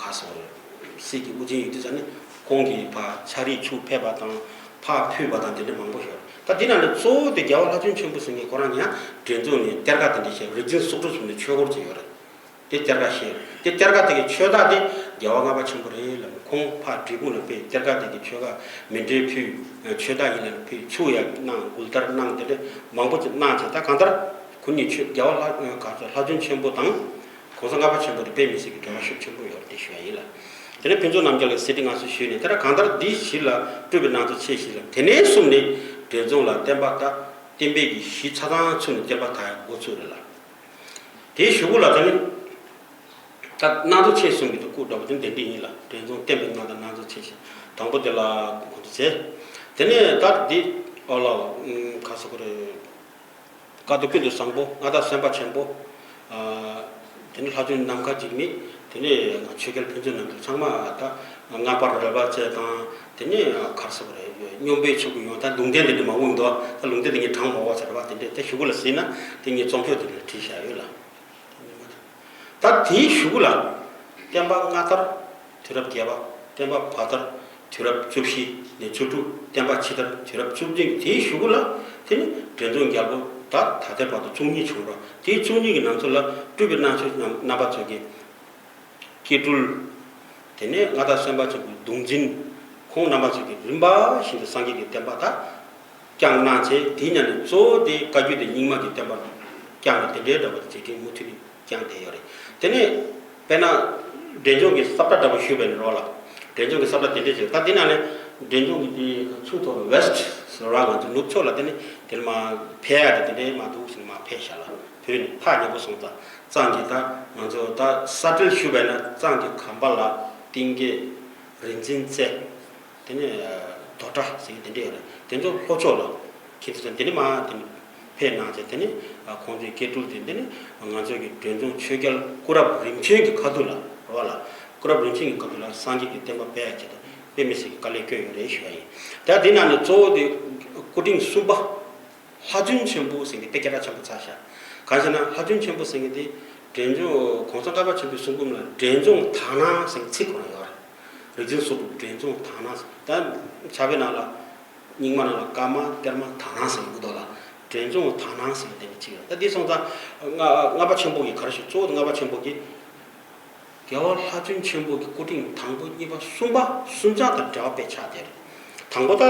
ག་ཟེར་བ་རེད། སྲིད་ཀྱི་དབུ་ཅན་ཡོད་དུས་ཙ་ནས་ཁོང་གིས་ཕར་ཕྱག་རིས་ཚུར་ཕེབས་པ་དང་ཕར་ཕུལ་བ་དང་དེ་འདྲ་མང་པོ་ཡོད་རེད། ད་འདི་ནང་ནས་གཙོ་བོ་དེ་རྒྱལ་བ་ལྷ་ལྗོན་ཆེན་པོ་ཟེར་མཁན་ཁོ་རང་ཉག་འགྲན་ཚོགས་ནས་གཏེར་ཁ་དེ་འདྲ་བྱས། རིག་འཛིན་གཙུག་གྲུབ་ཟེར་ནས་ཆོས་སྐོར་ཅིག་ཡོད་རེད། དེ་གཏེར་ཁ་བཤད། དེ་གཏེར་ཁ་དེ་གི་ཆོས་བདག་དེ་རྒྱལ་བ་ལྔ་པ་ཆེན་པོ་རེད་ལབ་ནས་ཁོང་ཕར་འབྲས་སྤུངས་ལ་ཕེབས། གཏེར་ཁ་དེ་གི་ཆོས་ཁ་མཎྜལ་ཕུལ། ཆོས་བདག་ཡིན་ལབ་ནས་ཕུལ། ཚུར་ཡར་གནང་། མགུལ་དར་གནང་། དེ་འདྲ་མང་པོ་ཅིག་གནང་བྱས། ད་གང་ལྟར་ཁོ་གཉིས་ཆོས་རྒྱལ་བ་ལྷ་ག་ཚོད་ལྷ་ལྗོན་ཆེན་པོ་དང་གོང་ས་ལྔ་པ་ཆེན་པོ་དེ་དཔེ་མི་སྲིད་ཀྱི་འབྲེལ་བ་ཤུགས་ཆེན་པོ་ཡོད་རེད། དེ་ཞུ་ཡ་ཡིན་ལ། དེ་ནས་ཕུན་ཚོགས་རྣམ་རྒྱལ་གྱིས་གསེར་ཁྲི་མངའ་གསོལ་ཞུས་ནས། དེ་ལ་གང་ལྟར་འདི་བཞི་ལ་སྤྲུལ་པའི་སྣང་ཚུལ་ཆེ་ཞིག་ལ། དེ་ནས་བཟུང་ནས་འབྲས་ལྗོངས་ལ་བསྟན་པ་དང་བསྟན་པའི་གི་གཞི་ཆ་ཚང་ཚུགས་ནས་བསྟན་པ་དར་ཡག་འགོ་ཚུགས་རེད་ལ། དེའི་གཞུག་གུ་ལ་ད་ནི་ད་སྣང་ཚུལ་ཆེ་གསུམ་གྱི་སྐུ་འདྲ་པོ་དེ་འདི་འདྲ་ཡིན་ལ། འབྲས་ལྗོངས་བསྟན་པའི་སྣང་དང་སྣང་ཚུལ་ཆེ་ཞིག་དང་པོ་དེ་ལ་གོ་འདྲ་བྱས། དེ་ནས་ད་འདི་ཨོ་ལ་ག་ཟེར་དགོས་རེད། བཀའ་བསྡུ་ཀུན་ཏུ་བཟང་པོ། མངའ་བདག་སེམས་དཔའ་ཆེན་པོ། དེ་ནས་ལྷ་ལྗོན་ནམ་མཁའ་འཇིགས་མེད། དེ་ནས་ང་ཆོས་རྒྱལ་ཕུན་ཚོགས་རྣམ་རྒྱལ་ཚང་མ་ད་སྔགས་པ་རོལ་པ་བཅས་དང་། དེ་ནས་ག་རེ་ཟེར་དགོས་རེད། སྙོམས་པའི་ཆོས་ཀྱི་ཡོན་ཏན་ལུང་བསྟན་དེ་འདྲ་མང་པོ་འདུག་ད་ལུང་བསྟན་དེ་ངས་དྲངས་མ་དགོས་ཟེར་བ་དེ་འདྲས། དེ་གཞུག་གུ་ལ་གཟིགས་ན་དེ་ངས་རྩོམ་ཤོག་དེ་འདྲ་བྲིས་བཞག་ཡོད་ལ། ད་དེའི་གཞུག་གུ་ལ་བསྟན་པ་སྔ་དར་དུས་རབས་བརྒྱད་པ། བསྟན་པ་བར་དར་དུས་རབས་བཅུ་བཞི་ནས་བཅུ་དྲུག་བསྟན་པ་ཕྱི་དར་དུས་རབས་བཅུ་བདུན། དེའི་གཞུག་གུ་ལ་དེ་ནི་འབྲས་ལྗོངས་རྒྱལ་པོ་ད་ད་ལྟའི་བར་དུ་བཅུ་གཉིས་བྱུང་རོགས། དེའི་བཅུ་གཉིས་ཀྱི་ནང་ཚུད་ལ་སྤྲུལ་པའི་སྣང་ཚུལ་རྣམ་པ་ཚོ་གི་སྐྱེ་སྤྲུལ། དེ་ནས་མངའ་བདག་སེམས་དཔའ་ཆེན་པོའི་གདུང་འཛིན། ཁོང་རྣམ་པ་ཚོ་གིས་རིམ་པ་བཞིན་དུ་སངས་རྒྱས་ཀྱི་བསྟན་པ་དག་བསྐྱངས་གནང་བྱས། དེའི་ནང་ནས་གཙོ་བོ་དེ་བཀའ་བརྒྱུད་དེ་རྙིང་མ་གི་བསྟན་པ་བསྐྱངས་ནས་དེ་འདྲའི་འདྲ་པོ་དེ་བྱེད་མཁན་མུ་མཐུད་ནས་བསྐྱངས་བསྡད་ཡོད་རེད། དེ་ནས་དཔེར་ན་འབྲས་ལྗོངས་ཀྱི་ས་བཀྲ་འདྲ་པོ་ཞུས་པ་ཡིན་རོགས་ལ། འབྲས་ལྗོངས་ཀྱི་ས་བཀྲ་དེ་འདྲས་བྱས། ད་དེ་ནང་ནས་འབྲས་ལྗོངས་ཀྱི་དེ་ཚུར་ཐོག་ཝེ་སི་ཊི་ཟེར་བ་ང་ཚོ་ནུབ་ཕྱོགས་ལ་དེ་ནས་དེར་མ་ཕེབས་ཡ་དེ་དེ་འདྲས་མ་འདུག་ཟེར་ནས་མ་ཕེབས་ཤག་ལ། བོད་ནས་ཐག་ཉེ་པོ་སོང་ཙང་། གཙང་གི་ད་ང་ཚོ་ད་ས་འབྲེལ་ཞུས་པ་ཡིན་ན་གཙང་གི་གམ་པ་ལ་གཏིང་སྐྱེས། རིག་འཛིན་རྩེ། དེ་ནས་རྡོ་གྲྭ་ཟེར་མཁན་དེ་འདྲ་ཡོད་རེད། དེ་ཚོ་ལྷོ་ཕྱོགས་ལ་ཁྱེད་ཚོ་དེ་ནས་མ་དེ་ནས་ ཕེབས་གནང་བྱས། དེ་ནས་ཁོང་ཚོའི་སྐྱེས་སྤྲུལ་དེ་འདི་ནི་ང་ཚོའི་གི་འབྲས་ལྗོངས་ཆོས་རྒྱལ་སྐུ་རབ་རིམ་བྱོན་གྱི་ཁ་ཐུག་ལ་རེད་བ་ལ། སྐུ་རབ་རིམ་བྱོན་གྱི་ཁ་ཐུག་ལ་སངས་རྒྱས་ཀྱི་བསྟན་པ་སྤེལ་ཡག་ཆེད་དུ་དཔེ་མི་སྲིད་ཀྱི་དཀའ་ལས་བསྐྱོན་ཡོད་རེད་ཞུ་བ་ཡིན། ད་འདི་ནང་ནས་གཙོ་བོ་དེ་སྐུ་ཕྲེང་གསུམ་པ་ལྷ་བཙུན་ཆེན་པོ་ཟེར་མཁན་དེ་སྐད་གྲགས་ཆེན་པོ་ཆགས་ཤག་གང་ཞེ་ན། ལྷ་བཙུན་ཆེན་པོ་ཟེར་མཁན་དེ་འབྲས་ལྗོངས་གོང་ས་ལྔ་པ་ཆེན་པོའི་གསུང་འབུམ་ལ་འབྲས་ལྗོངས་དག་སྣང་ཟེར་མཁན་ཚིག་ཁོ་ན་ཡོད་རེད། རིག་འཛིན་སོགས་དྲུག་འབྲས་ལྗོངས་དག་སྣང་ཟེར། ད་ཕྱག་དཔེ་ནང་ལ། རྙིང་མ་ནང་ལ་ཀརྨ་གཏེར་མ་དག་སྣང་ཟེར་གྱི་འདུག་ལ། འབྲས་ལྗོངས་དག་སྣང་ཟེར་གྱི་དེ་འདྲ་ཅིག་ཡོད། ད་འདི་སོང་ཙང་ལྔ་ལྔ་པ་ཆེན་པོ་གིས་ག་རེ་ཞུ། གཙོ་བོ་ལྔ་པ་ཆེན་པོ་གིས་རྒྱལ་བ་ལྷ་བཙུན་ཆེན་པོ་གི་སྐུ་ཕྲེང་དང་པོ་གཉིས་པ་གསུམ་པ་གསུམ་ཆར་དང་འབྲེལ་བ་དཔེ་ཆགས་བསྡད་རེད། དང་པོ་ད་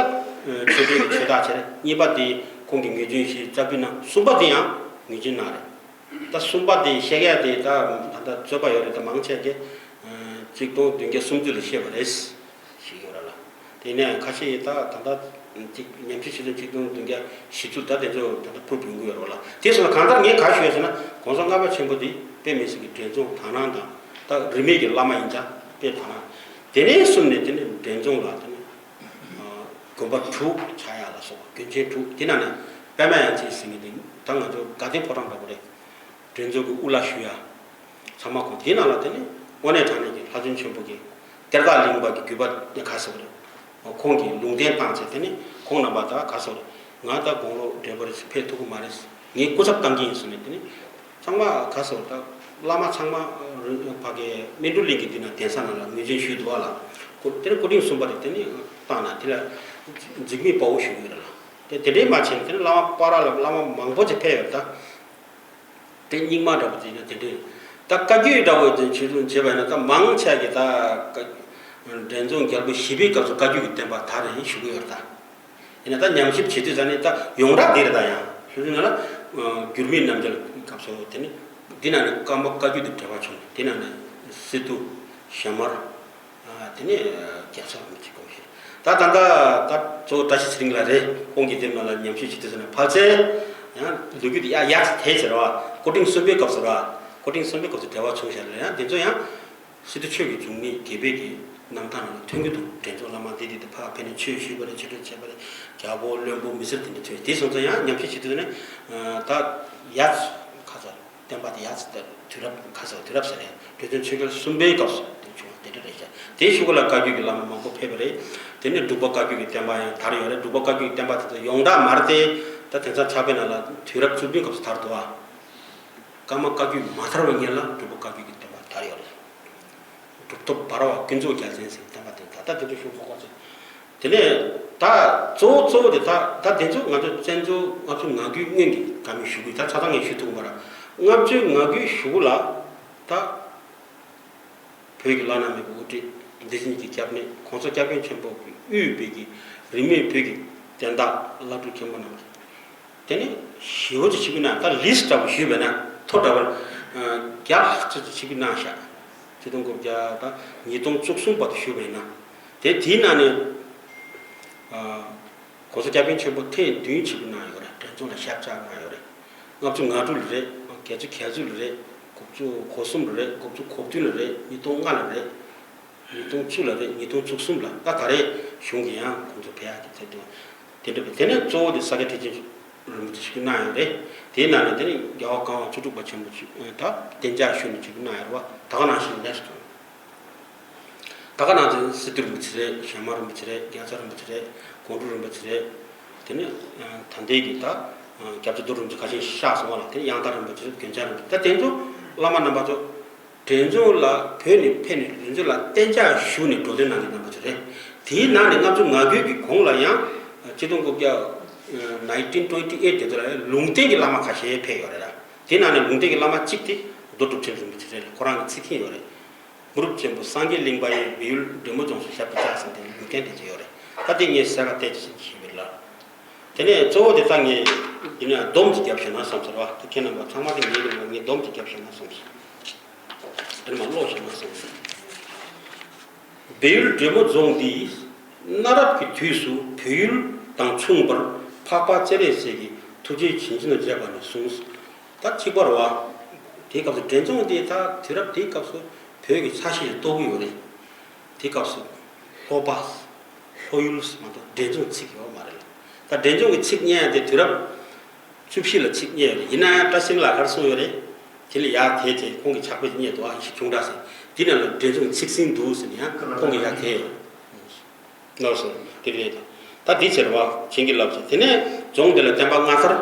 ཆོས་འབྲེལ་གྱི་ཆོས་བདག་བྱས་རེད། གཉིས་པ་དེ་ཁོང་གིས་ངེས་འབྱུང་བཞི་རྩ་བརྒྱུད་གནང་། གསུམ་པ་དེ་ཡང་ངེས་འབྱུང་གནང་རེད། ད་གསུམ་པ་དེ་བཤད་ཡ་དེ་ད་ད་ལྟ་རྩོད་པ་ཡོད་རེད། ད་མང་ཆེ་གིས་གཅིག་སྟོང་བདུན་བརྒྱ་སུམ་ཅུ་ལ་བཤད་པ་རེད་ཞིག་ཡོད་རེད་ལ། དེ་ནས་ཁ་ཤས་ཡིས་ད་ད་ལྟ་གཅིག་ཉམས་ཞིབ་བྱེད་དོན་གཅིག་སྟོང་བདུན་བརྒྱ་བཞི་བཅུ་ད་དེ་ཚོ་ད་ལྟ་ཕུར་བུ་ཡོང་གི་ཡོད་རེད་ལ། དེ་སོང་ན་གང་ལྟར་ངས་ག་ཞུ་ཡ་ཟེར་ན། གོང་ས་ལྔ་པ་ཆེན་པོ་དེ་དཔེ་མི་སྲིད་ཀྱི་འབྲས་ལྗོངས་དག་སྣང་དང་། ད་རིས་མེད་ཀྱི་བླ་མ་ཡིན་ཙང་དཔེ་དག་སྣང་། དེ་ནས་གསུམ་ནས་དེ་ནས་འབྲས་ལྗོངས་ལ་དེ་ནས་དགོན་པ་དྲུག་ཆགས་ཡ་ལ་སོགས་དགོན་ཆེན་དྲུག་དེ་ནང་ནས་པད་མ་དབྱངས་ཅན་ཟེར་མཁན་དེ་ད་ང་ཚོ་དགའ་ལྡན་ཕོ་བྲང་འདྲ་པོ་རེད། འབྲས་ལྗོངས་ཀྱི་དབུ་བླ་ཞུ་ཡ། ཚང་མ་ཁོང་དེའི་ནང་ལ་དེ་ནི་དངོས་གནས་དྲང་གནས་ཀྱི་ལྷ་བཙུན་ཆེན་པོ་གི་གཏེར་བདག་གླིང་པ་གི་བརྒྱུད་པ་ག་ཟེར་བ་རེད། ཁོང་གིས་ལུང་བསྟན་བཏང་བྱས། དེ་ནི་ཁོང་རྣམ་པ་ད་ག་ཟེར་བ་རེད། ང་ད་དགུང་ལོ་བགྲེས་པོ་རེད། ཕེབས་ཐུབ་ཀྱི་མ་རེད། ངས་སྐུ་ཚབ་བཏང་གི་ཡིན་གསུངས་ནས། དེ་ནི་ཚང་མ་ག་ཟེར་བ་རེད། ད་བླ་མ་ཚང་མ་ཕ་གི་སྨིན་གྲོལ་གླིང་གི་འདི་ན་གདན་ས་ནང་ལ་ངོས་འཛིན་ཞུས་འདུག་བ་ལ། ཁོ་དེ་ནི་སྐུ་ཕྲེང་གསུམ་པ་རེད། དེ་ནི་བཏང་ན་དེ་ལ་འཇིགས་མེད་དཔའ་བོ་ཞུ་གི་ཡོད་རེད་ལ། དེ་དེ་འདྲའི་མ་བྱས་ན། དེ་ནི་བླ་མ་སྤ་ར་ལ་བླ་མ་མང་པོ་ཅིག་ཕེབས་ཡོད་ད། དེ་རྙིང་མ་འདྲ་པོ་ཅིག་ཡིན་ན་དེ་འདྲའི། ད་བཀའ་བརྒྱུད་འདྲ་པོ་དེ་ཆོས་སྲུང་བྱས་པ་ཡིན་ན། ད་མང་ཆེ་གིས་ད་བཀའ་འབྲས་ལྗོངས་རྒྱལ་པོ་བཞི་པའི་སྐབས་སུ་བཀའ་བརྒྱུད་ཀྱི་བསྟན་པ་དར་རེད་ཞུ་གི་ཡོད་རེད་ད། ཡིན་ན་ད་ཉམས་ཞིབ་བྱེད་དུས་ཙ་ནས་ད་ཡོངས་གྲགས་འདི་རེད། ད་ཡང་ཆོས་སྲུང་ནང་ལ་འགྱུར་མེད་རྣམ་རྒྱལ་སྐབས་སུ་དེ་ནི་འདི་ནང་ནས་ཀརྨ་བཀའ་བརྒྱུད་དེ་འབྲེལ་བ་བྱུང་ནས། དེ་ནང་ནས་སི་ཏུ་ཞྭ་དམར། ཨ། དེ་ནས་རྒྱལ་ཚབ་རིན་པོ་ཆེ་དགོངས་བཞེས། ད་ད་ད་ད་གཙོ་བོ་བཀྲ་ཤིས་ཚེ་རིང་ལགས་རེད། ཁོང་གིས་དེབ་ནང་ལ་ཉམས་ཞིབ་བྱེད་དུས་ཙ་ན་ཕལ་ཆེར་ཡང་ལོ་རྒྱུས་དེ་ཡ་ཡ་ཙི་དེ་ཟེར་བ། སྐུ་ཕྲེང་གསུམ་པའི་སྐབས་སུ་ར། སྐུ་ཕྲེང་གསུམ་པའི་སྐབས་སུ་འབྲེལ་བ་བྱུང་ཤག་ལ། ཡང་དེ་ཚོ་ཡང་སི་ཏུ་ཆོས་ཀྱི་འབྱུང་གནས་དགེ་འཕེལ་གྱི་རྣམ་ཐར་ནང་ལ་ཐོན་གྱི་འདུག་འབྲས་ལྗོངས་བླ་མ་འདི་འདི་དེ་ཕར་ཕེབས་ནས་ཆོས་ཞུས་པ་རེད། ཆོས་སྒྲུབ་བྱས་པ་རེད། རྒྱལ་པོ་བློན་པོ་མི་སེར་དེ་འདྲ་ཐོན། དེ་སོང་ཙང་ཡང་ཉམས་ཞིབ་བྱེད་དུས་ནས་ད་ཡ་ཙི་ཁ་ཚ། བསྟན་པ་དེ་ཡ་ཙི་དེ་དུས་རབས་ག་ཟེར། དུས་རབས་ཟེར་ནས་འབྲས་ལྗོངས་ཆོས་རྒྱལ་གསུམ་པའི་སྐབས་སུ་དེ་བྱུང་བ་དེ་འདྲ་རེད་ཤག་དེའི་གཞུག་ལ་བཀའ་བརྒྱུད་ཀྱི་བླ་མ་མང་པོ་ཕེབས་པ་རེད། དེ་ནས་འབྲུག་པ་བཀའ་བརྒྱུད་ཀྱི་བསྟན་པ་ཡང་དར་ཡོད་རེད། འབྲུག་པ་བཀའ་བརྒྱུད་ཀྱི་བསྟན་པ་དེ་ཚོ་ཡོངས་གྲགས་མ་རེད་དེ། ད་དེང་སང་ཕྱག་དཔེ་ནང་ལ་དུས་རབས་བཅུ་བདུན་སྐབས་སུ་དར་འདུག་བ། ཀརྨ་བཀའ་བརྒྱུད་མ་དར་བའི་སྔོན་ལ་འབྲུག་པ་བཀའ་བརྒྱུད་ཀྱི་བསྟན་པ་དར་ཡོད་རེད། གྲུབ་ཐོབ་འབར་བ་ཀུན་རྫོབ་རྒྱལ་མཚན་ཟེར་བསྟན་པ་དེ་ད་ལྟ་དེ་ཚོ་ཞུ་ཁོག་ཁོག་ཚོད། དེ་ནས་ད་གཙོ་བོ་གཙོ་བོ་དེ་ད་ད་དེ་ཚོ་ང་ཚོ་བཙན་བྱོལ་ལྔ་བཅུ་ང་དགུའི་སྔོན་གྱི་བཀའ་མོལ་ཞུ་དགོས། ད་ཆ་ཚང་ངས་ཞུ་ཐུབ་མ་རེད། ལྔ་བཅུ་ང་དགུའི་གཞུག་ལ་ད་བོད་ཀྱི་བླ་ན་མེད་པའི་དབུ་ཁྲིད་འདི་ཉིད་ཀྱི་སྐྱབས་གནས་༸གོང་ས་༸སྐྱབས་མགོན་ཆེན་པོ་གིས་དབུས་པའི་གི་རིས་མེད་བོད་ཀྱི་བསྟན་བདག་བླ་སྤྲུལ་མཁན་པོ་རྣམས་ཀྱིས། དེ་ནས་ཞེ་པོ་ཅིག་ཆིབས་བསྒྱུར་གནང་། ད་ལིས་ཊི་འདྲ་པོ་ཞུས་པས་ན་ཐོ་འདྲ་པོ་བརྒྱ་ལྷག་ཙམ་ཅིག་ཆིབས་བསྒྱུར་གནང་ཤག་ཆིག་སྟོང་དགུ་བརྒྱ་དང་ཉིས་སྟོང་བཅུ་གསུམ་བར་དུ་ཞུས་པས་ན། དེ་དེའི་ནང་ནས་༸གོང་ས་༸སྐྱབས་མགོན་ཆེན་པོ་ཐེངས་བདུན་ཆིབས་བསྒྱུར་གནང་ཡོད་རེད། འབྲས་ལྗོངས་ལ་ཞབས་བཅགས་གནང་ཡོད་རེད། ལྔ་བཅུ་ང་དྲུག་ལ་རེད། བརྒྱད་ཅུ་གྱ་བཅུ་ལ་རེད། དགུ་བཅུ་གོ་གསུམ་ལ་རེད། དགུ་བཅུ་གོ་བདུན་ལ་རེད། ཉིས་སྟོང་ལྔ་ལ་རེད། ཉིས་སྟོང་བཅུ་ལ་རེད། ཉིས་སྟོང་བཅུ་གསུམ་ལ། ད་ད་རེས་གཞུང་གིས་ཡང་ཁོང་ཚོ་ཕེབས་ཡག་གི་ཚད་དུ་དེ་འདྲ་བས། དེ་ནས་གཙོ་བོ་དེ་ས་སྐྱ་ཐེག་ཆེན་རིན་པོ་ཆེ་ཞིག་གནང་ཡོད་རེད། དེའི་ནང་ནས་དེ་ནས་རྒྱལ་བ་ཀརྨ་པ་བཅུ་དྲུག་པ་ཆེན་པོ་ཞིག་ད་གཏན་འཇགས་ཞུས་ནས་ཞིག་གནང་ཡོད་རེད་བ། ད་ག་ནང་བཞིན་ནས་སོང་། ད་ག་ནང་བཞིན་སི་ཏུ་རིན་པོ་ཆེ་རེད། ཞྭ་དམར་རིན་པོ་ཆེ་རེད། རྒྱལ་ཚབ་རིན་པོ་ཆེ་རེད། སྒོམ་སྒྲུབ་རིན་པོ་ཆེ་རེད། དེ་ནས་ད་ལྟའི་གི་ད་སྐྱབས་རྗེ་རྡོ་རིན་པོ་ཆེ་ཁ་ཤས་བཞག་སོང་བ་ལ། དེ་ནས་ཡང་དག་རིན་པོ་ཆེ་རེད། རྒྱལ་མཚན་རིན་པོ་ཆེ། ད་དེ་ཚོ་བླ་མ་རྣམ་པ་ཚོ། འབྲས་ལྗོངས་ལ་བོད་ནས་ཕེབས་ནས་འབྲས་ལྗོངས་ལ་གཏན་འཇགས་བཞུགས་ནས་འགྲོ་དོན་གནང་མཁན་རྣམ་པ་ཚོ་རེད། དེའི་ནང་ནས་ལྔ་བཅུ་ང་དགུ་གི་གོང་ལ་ཡང་ཆིག་སྟོང་དགུ་བརྒྱ་nineteen twenty eight དེ་ཚོ་ལ་ལུང་བསྟན་གྱི་བླ་མ་ཁ་ཤས་ཕེབས་ཡོད་རེད་ལ། དེའི་ནང་ནས་ལུང་བསྟན་གྱི་བླ་མ་གཅིག་དེ་རྡོ་གྲུབ་ཆེན་རིན་པོ་ཆེ་རེད་ལ། ཁོ་རང་གི་ཚིག་མཁན་ཡོད་རེད། མུ་རུབ་ཆེན་པོ་སངས་རྒྱས་གླིང་པ་ཡི་སྦས་ཡུལ་འབྲས་མོ་ལྗོངས་སུ་ཞབས་ཏུ་བཅགས་ཟེར་དེ་ལུང་བསྟན་དེ་ཚོ་ཡོད་རེད། ད་དེ་ངས་གསལ་ཁ་གཏད་ཅིག་ཞུས་པ་ལ། དེ་ནས་གཙོ་བོ་དེ་ད་ངས་ཡིན་ན་སྡོམ་ཅིག་བརྒྱབ་བཞག་ན་བསམ་ཟེར་བ། ད་ཁྱེད་རྣམ་པ་ཚང་མ་དེ་ངའི་རིང་ལ་ངས་སྡོམ་ཅིག་བརྒྱབ་བཞག་ན་བསམ་ཟེར། དེ་ནས་མ་ཀློག་བཞག་ན་བསམ་ཟེར། སྦས་ཡུལ་འབྲས་མོ་རྫོང་འདི་གནའ་རབས་ཀྱི་དུས་སུ་བོད་ཡུལ་དང་མཚུངས་པར་འཕགས་པ་སྤྱན་རས་གཟིགས་ཀྱིས་ཐུགས་རྗེ་བྱིན་གྱིས་བརླབས་པ་ནས་བཟུང་། ད་གཅིག་པ་རེད་བ། དེའི་སྐབས་སུ་འབྲས་ལྗོངས་འདི་ད་དུས་རབས་དེའི་སྐབས་སུ་བོད་ཀྱི་ཆ་ཤས་ལ་གཏོགས་ཀྱི་ཡོད་རེད། དེའི་སྐབས་སུ་ལྷོ་པ། ལྷོ་ཡུལ་ཟེར་མ་གཏོགས་འབྲས་ལྗོངས་ཚིག་ཡོད་མ་རེད་ལ། ད་འབྲས་ལྗོངས་ཀྱི་ཚིག་སྙན་ཡ་དེ་དུས་རབས་ བཅུ་བཞི་ལ་ཚིག་རྙེད་ཡོད་རེད། ཡིན་ན་ཡང་བཀྲ་ཤིས་ལགས་ག་རེ་གསུངས་ཡོད་རེད། དེ་ལ་ཡར་དེད་དེ་ཁོང་གི་ཕྱག་དཔེ་ཅིག་རྙེད་འདུག་ཨ་ཞིག་ཁྱུང་བྲག་ཟེར། འདི་ནང་ལ་འགྲེལ་ཆུང་ཚིག་ཟིན་འདུག་ཟེར་ནས་ཡང་ཁོང་གིས་ཡར་དེད་ཡོད་རེད། ནོར་སོང་། དེ་རེད། ད་འདི་ཟེར་བ་བྱིན་གྱིས་བརླབས་ཟེར། དེ་ནས་རྫོང་འདི་ལ་བསྟན་པ་སྔ་དར་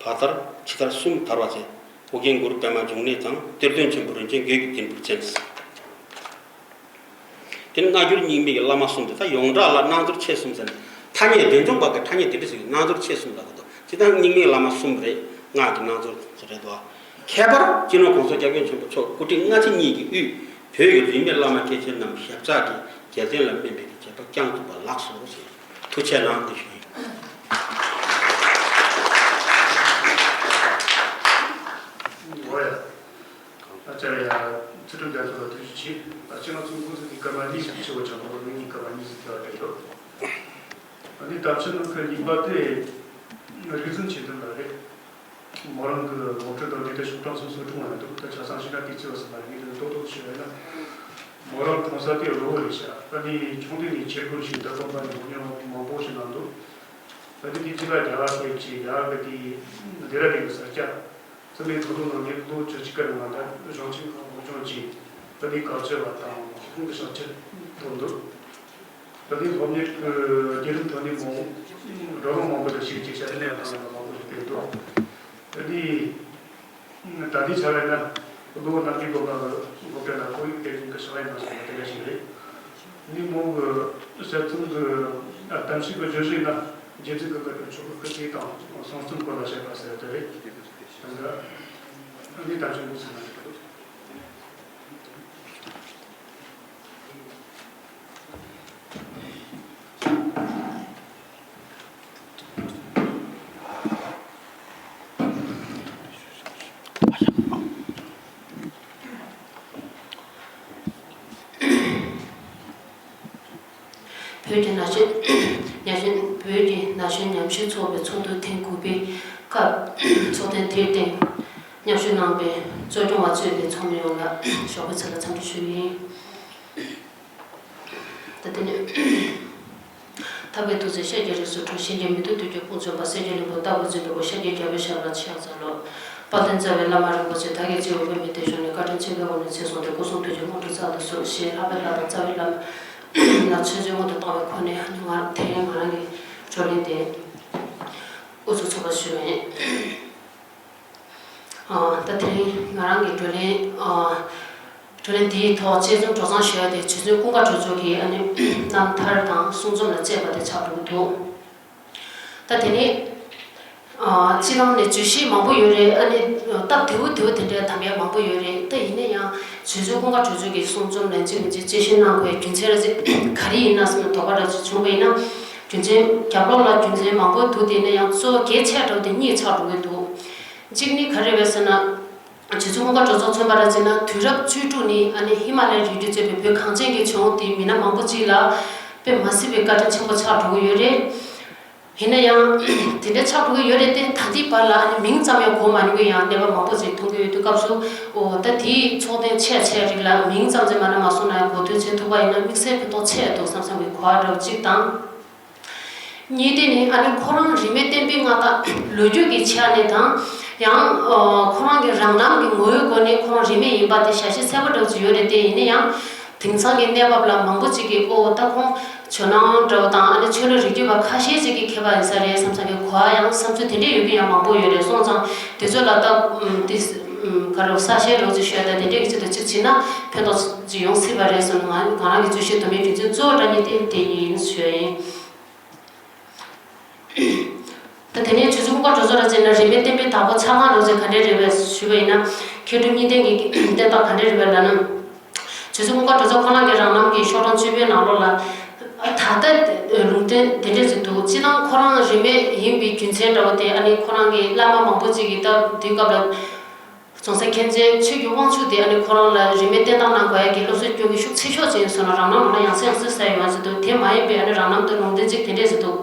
བར་དར་ཕྱི་དར་གསུམ་དར་བ་ཟེར། ཨོ་རྒྱན་གུ་རུ་པདྨ་འབྱུང་གནས་དང་གཏེར་སྟོན་ཆེན་པོ་རིན་ཆེན་རྒྱལ་གྱི་རྒྱན་པོར་བཙན། དེ་ནི་སྔ་འགྱུར་རྙིང་མའི་བླ་མ་གསུམ་དེ་དག་ཡོངས་གྲགས་ལ་རྣམ་ཚོར་ཆེ་གསུམ་ཟེར་ནས། ཐ་སྙད་འདོན་སྐྱོང་བ་གི་ཐ་སྙད་དེ་འདྲ་ཞིག་རྣམ་ཚོར་ཆེ་གསུམ་ལ་གོ་དོ། ཇི་ལྟར་རྙིང་མའི་བླ་མ་གསུམ་རེད། སྔགས་ཀྱི་རྣམ་ཚོར་རེད་དོ། ཁྱད་པར་སྤྱི་ནོར་༸གོང་ས་༸སྐྱབས་མགོན་ཆེན་པོ་མཆོག་སྐུ་ཕྲེང་ལྔ་བཅུ་གཉིས་ཀྱི་དབུས་བོད་ཀྱི་རིས་མེད་བླ་མ་སྐྱེས་ཆེན་རྣམས་ཞབས་ཕྱག་གིས་རྒྱལ་བསྟན་ལ་སྨན་པའི་བྱེད་པ་བསྐྱངས་ཐུབ་པ་ལགས་སོ་ཞེས་ཐུགས་ཆེ་གནང་འདི་ཞུ་ཡིན། འོ་ཡ། ཨ་ཅར་ཡ་ཚུལ་ཁྲིམས་རྒྱ་མཚོ་ལ་ཐུགས་རྗེ་ཆེ། ཨ་ཅེ་ང་ཚོ་ཁོང་ཚོ་གི་སྐར་མ་གཉིས་ཤིག་ཆེ་བ་ཆགས་པ་ལོ་ངའི་སྐར་མ་གཉིས་ཤིག་ཐེ་བ་རེད་འདུག་ཨ་ནི་དམ་ཆོས་ནང་ཁུལ་གཉིས་པ་དེ་རིག་འཛིན་ཆོས་ལྡན་ལགས་རེད། མོ་རང་གི་ངོ་སྤྲོད་དང་འབྲེལ་ཏེ་ཤོག་གྲངས་སོ་སོ་སྲུང་བ་ཡང་འདུག་ད་ཆ་ཚང་ཞིག་ན་དེ་ཚོ་བ་སི་མ་རེད། ངས་དེ་ཏོག་ཏོག་ཞུ་བ་ཡིན་ན། མོ་རང་གྲོང་གསར་དེ་རི་བོ་རེད་ཤག་ཨ་ནི་ཆུང་དུས་ནས་ཆས་གོས་ཤིག་ད་སྟོན་པ་ནས་ཉོ་མྱོང་མང་པོ་ཞིག་གནང་འདུག་ད་དེ་དུས་ཅི་ལ་རྒྱ་གར་སླེབས་ཀྱི་ཡག་གི་དེ་སྡེ་ར་ལྡུན་གྱི་ས་སྐྱ། ཚང་མས་ཐོ་ཐོ་ནང་ནས་ལོ་བཅུ་གཅིག་གི་རིང་ལ་ད་གཞུང་ཆེན་ཁག་སློབ་སྦྱོང་བྱས། ད་ནི་བཀའ་ཆོས་པ་དང་ཁོང་གི་ཕྱག་ཕྱིར་ཐོན་འདུག་ད་ནི་སློབ་གཉེར་གྱི་བརྒྱུད་རིམ་ཐོག་ནས་མང་བགྲོ་གླེང་མང་པོ་ཞིག་བྱས་ཀྱི་ཤ་ནས་དང་མང་པོ་ཞིག་སྤེལ་འདུག་ད་ནི་ད་ལྟའི་ཆ་ལ་ན་ལོ་རྣམ་རྒྱུན་སློབ་གྲྭ་ལ་སློབ་གྲྭ་ལ་ཁོར་ཡུག་སྟེར་མཁན་གྱི་ཕྱག་ལས་གནང་བཞིན་པ་དེ་འདྲ་ཞིག་རེད། ནི་མོ་གི་གསར་རྩོམ་གྱི་གཏམ་བཤད་ཀྱི་བརྗོད་གཞི་ཡིན་ན་རྗེ་བཙུན་གྱི་བཀའ་དྲིན་ཆོ་ག་སྐུ་ཚེ་དང་གསུང་རྩོམ་སྐོར་ལ་བཤད་པ་ཟེར་དེ་རེད། ད་ནི་གཏམ་བཤད་འདུག་ཟེར་ན་འགྲིག་གི་འདུག་བོད་ཀྱི་ན་གཞོན་ན་གཞོན་བོད་ཀྱི་ན་གཞོན་ཉམས་ཞིབ་ཚོགས་པའི་ཚོགས་འདུ་ཐེངས་དགུ་པའི་སྐབས་ཚོགས་ཐེངས་དེའི་སྟེང་མཉམ་ཞུགས་གནང་བའི་གཙོ་སྐྱོང་བ་གཙོས་པའི་ཚོགས་མི་ཡོངས་ལ་ཞོགས་པའི་ཚ་ལ་འཚམས་འདྲི་ཞུ་ཡིན། ད་དེ་ནས་ཐར་པའི་ཐུགས་བརྩེས་ཤཱཀྱའི་རིགས་སུ་འཁྲུངས། གཞན་གྱིས་མི་ཐུབ་བདུད་ཀྱི་དཔུང་འཇོམས་པ། སྲས་ཀྱི་ལྷུན་པོ་ལྟ་བུར་འཛིན་པའི་སྒོ། ཤཱཀྱའི་རྒྱལ་པོའི་ཞབས་ལ་ཕྱག་འཚལ་ལོ། དཔལ་ལྡན་རྩ་བའི་བླ་མ་རིན་པོ་ཆེ། བདག་གིས་སྤྱི་བོར་འབུལ་བའི་དེ་ཞུ་ནས། བཀའ་དྲིན་ཆེན་པོའི་དབུས་ནས་ཚུར་གསུངས་ཏེ། སྐུ་གསུང་ཐུགས་ཀྱི་དངོས་གྲུབ་སྩལ་དུ་གསོལ་ཞེས་ལྷག་པའི་ལྷ་དང་རྩ་བའི་བླ་མ་ལ་ཆོས་ཚུལ་མངོན་དུ་བསྟན་པའི་སྒོ་ནས། ང་དེ་རིང་ང་རང་གི་བགྲོ་གླེང་དེ་དབུ་འཛུགས་ཚོགས་པ་ཞུ་ཡིན། ཨ། ད་དེ་རིང་ང་རང་གི་བགྲོ་གླེང་། ཨ། བགྲོ་གླེང་འདིའི་ཐོག་དཔྱད་རྩོམ་སྒྲོག་སྦྱང་ཞུ་ཡ་དེ་རྗེ་བཙུན་ཀུན་དགའ་གྲོས་ཚོགས་ཀྱི་ཨ་ནི་རྣམ་ཐར་དང་གསུང་རྩོམ་ལ་བཅས་པ་དེ་ཆགས་འགྲོ་གི་འདུག་ད་དེ་ནི། ཨ། སྤྱི་བཏང་ནས་བརྗོད་གཞི་མང་པོ་ཡོད་རེད། ཨ་ནི་སྟབས་བདེ་བོ་བདེ་བོ་དེ་འདྲའི་དམ་ཡ་མང་པོ་ཡོད་རེད། ད་ཡིན་ན་ཡང་རྗེ་བཙུན་ཀུན་དགའ་གྲོས་ཚོགས་ཀྱི་གསུང་རྩོམ་ལ་གཅིག་མིན་གཅིག་དཔྱད་ཞིབ་གནང་དགོས་ཡ་རྒྱུ་མཚན་ར་ཅིག་ག་རེ་ཡིན་ན་བསམ་ན་དོགས་པ་ར་ཅིག་བྱུང་བ་ཡིན་ན། རྒྱུ་མཚན་རྒྱབ་ལོགས་ལ་རྒྱུ་མཚན་མང་པོ་འདུག་དེ་ཡིན་ན་ཡང་གཙོ་བོ་གལ་ཆེ་དྲགས་དེ་གཉིས་ཆགས་འགྲོ་གི་འདུག་གཅིག་ནི་ག་རེ་རེད་ཟེར་ན། རྗེ་བཙུན་ཀུན་དགའ་གྲོས་ཚོགས་མཚོན་པ་ར་བྱས་ན་དུས་རབས་བཅུ་དྲུག་ནས་ཨ་ནི་ཧི་མ་ལ་ཡའི་རི་རྒྱུད་གཙོས་པའི་བོད་གངས་ཅན་གྱི་ལྗོངས་དེའི་མི་སྣ་མང་པོ་ཅིག་ལ་དཔེ་མ་སྲིད་པའི་བཀའ་དྲིན་ཆེན་པོ་ཆགས་འགྲོ་གི་ཡོད་རེད། ཡིན་ན་ཡང་དེ་འདྲ་ཆགས་འགྲོ་གི་ཡོད་རེད་དེ། ད་ལྟའི་བར་ལ་ཨ་ནི་མིང་ཙམ་ཡང་གོ་མ་མྱོང་གི་ཡང་གནས་བབ་མང་པོ་ཅིག་མཐོང་གི་ཡོད་དུས་སྐབས་སུ། འོ་ད་དེའི་ཚོགས་ཐེངས་ཆེ་ཆེ་རིགས་ལ་མིང་ཙམ་ཅིག་མ་ན་མ་སོང་ན་ཡང་གོ་ཐོས་བྱེད་ཐུབ་པ་ཡིན་ན་དམིགས་བསལ་ཕན་ཐོགས་ཆེ་འདུག་བསམ་བསམ་གྱི་གོ་བ་འདྲ་བོ་གཅིག་དང་། གཉིས་དེ་ནི་ཨ་ནི་ཁོ་རང་རིས་མེད་བསྟན་པའི་མངའ་བདག་ལོ་རྒྱུས་ཀྱི་ཆ་ནས་དང་། ཡང་ཁོ་རང་གི་རང་རྣམ་གྱི་ངོ་བོའི་སྒོ་ནས་ཁོ་རང་རིས་མེད་ཡིན་པ་དེ་ཞལ་བཞེས་གསལ་པོ་འདྲ་བོ་ཅིག་ཡོད་རེད་དེ། ཡིན་ན་ཡང་དེང་སང་གི་གནས་བབ་ལ་མང་པོ་ཅིག་གིས་ཨོ་ད་ཁོང་ཇོ་ནང་འདྲ་བོ་དང་ཨ་ནི་ཆོས་ལུགས་རིག་གཅོད་པ་ཁ་ཤས་ཅིག་གི་མཁས་པ་ཡིན་ས་རེད་བསམ་བསམ་གྱི་གོ་བ་ཡང་བསམ་ཚུལ་དེ་འདྲས་ཡོད་མཁན་ཡང་མང་པོ་ཡོད་རེད། སོང་ཙང་དེ་ཚོ་ལ་ད་དེ་ག་རེ་གསལ་བཤད་རོགས་ཅིག་ཞུས་ད་དེ་འདྲས་ཀྱི་ཆེད་དུ་ཅིག་བྱས་ན་ཕན་ཐོགས་ཅིག་ཡོང་སྲིད་པ་རེད་བསམ་ནས་ང་ང་རང་གི་འཚོལ་ཞིབ་དོན་མེད་རྒྱུ་མཚན་གཙོ་བོ་འདྲ་གཉིས་དེ་དེ་གཉིས་ཡིན་ཞུ་ཡ་ཡིན། ད་དེ་ནས་རྗེ་བཙུན་ཀུན་དགའ་གྲོས་ཚོགས་ལ་བརྩིས་ན་རིས་མེད་བསྟན་པའི་བདག་པོ་ཆགས་སྟངས་ལོ་ཚད་ག་འདྲས་རེད་པས་ཞུས་པ་ཡིན་ན། མཁས་གྲུབ་གཉིས་ལྡན་གྱི་བསྟན་བདག་ག་འདྲས་རེད་པས་ལབ་ན། རྗེ་བཙུན་ཀུན་དགའ་གྲོས་ཚོགས་ཁོ་རང་གི་རང་རྣམ་གྱི་ཤོག་གྲངས་བཅུ་པའི་ནང་ལོགས་ལ། ད་ལྟ་ལུང་བསྟན་དེ་འདྲས་ཟེར་འདུག་སྤྱི་བཏང་ཁོ་རང་རིས་མེད་ཡིན་པའི་རྒྱུ་མཚན་འདྲ་བོ་དེ་ཨ་ནི་ཁོ་རང་གི་བླ་མ་མང་པོ་ཅིག་གིས་ད་དེའི་སྐབས་ལ། རྫོང་སར་མཁྱེན་བརྩེ་ཆོས་ཀྱི་དབང་ཕྱུག་དེ་ཨ་ནི་ཁོ་རང་ལ་རིས་མེད་བསྟན་སྟངས་གནང་དགོས་ཡ་གི་སློབ་གསོ་སྐྱོན་གྱི་ཤུགས་ཆེ་ཤོས་ཅིག་ཡིན་སོང་ན་རང་རྣམ་ལ་ཡང་སེ་ཡང་སེ་ས་ཡོང་བ་ཟེར་འདུག་དེ་མ་ཡིན་པའི་ཨ་ནི་རང་རྣམ་དུ་ལུང་བསྟན་ཅིག་དེ་འདྲས་ཟེར་འདུག་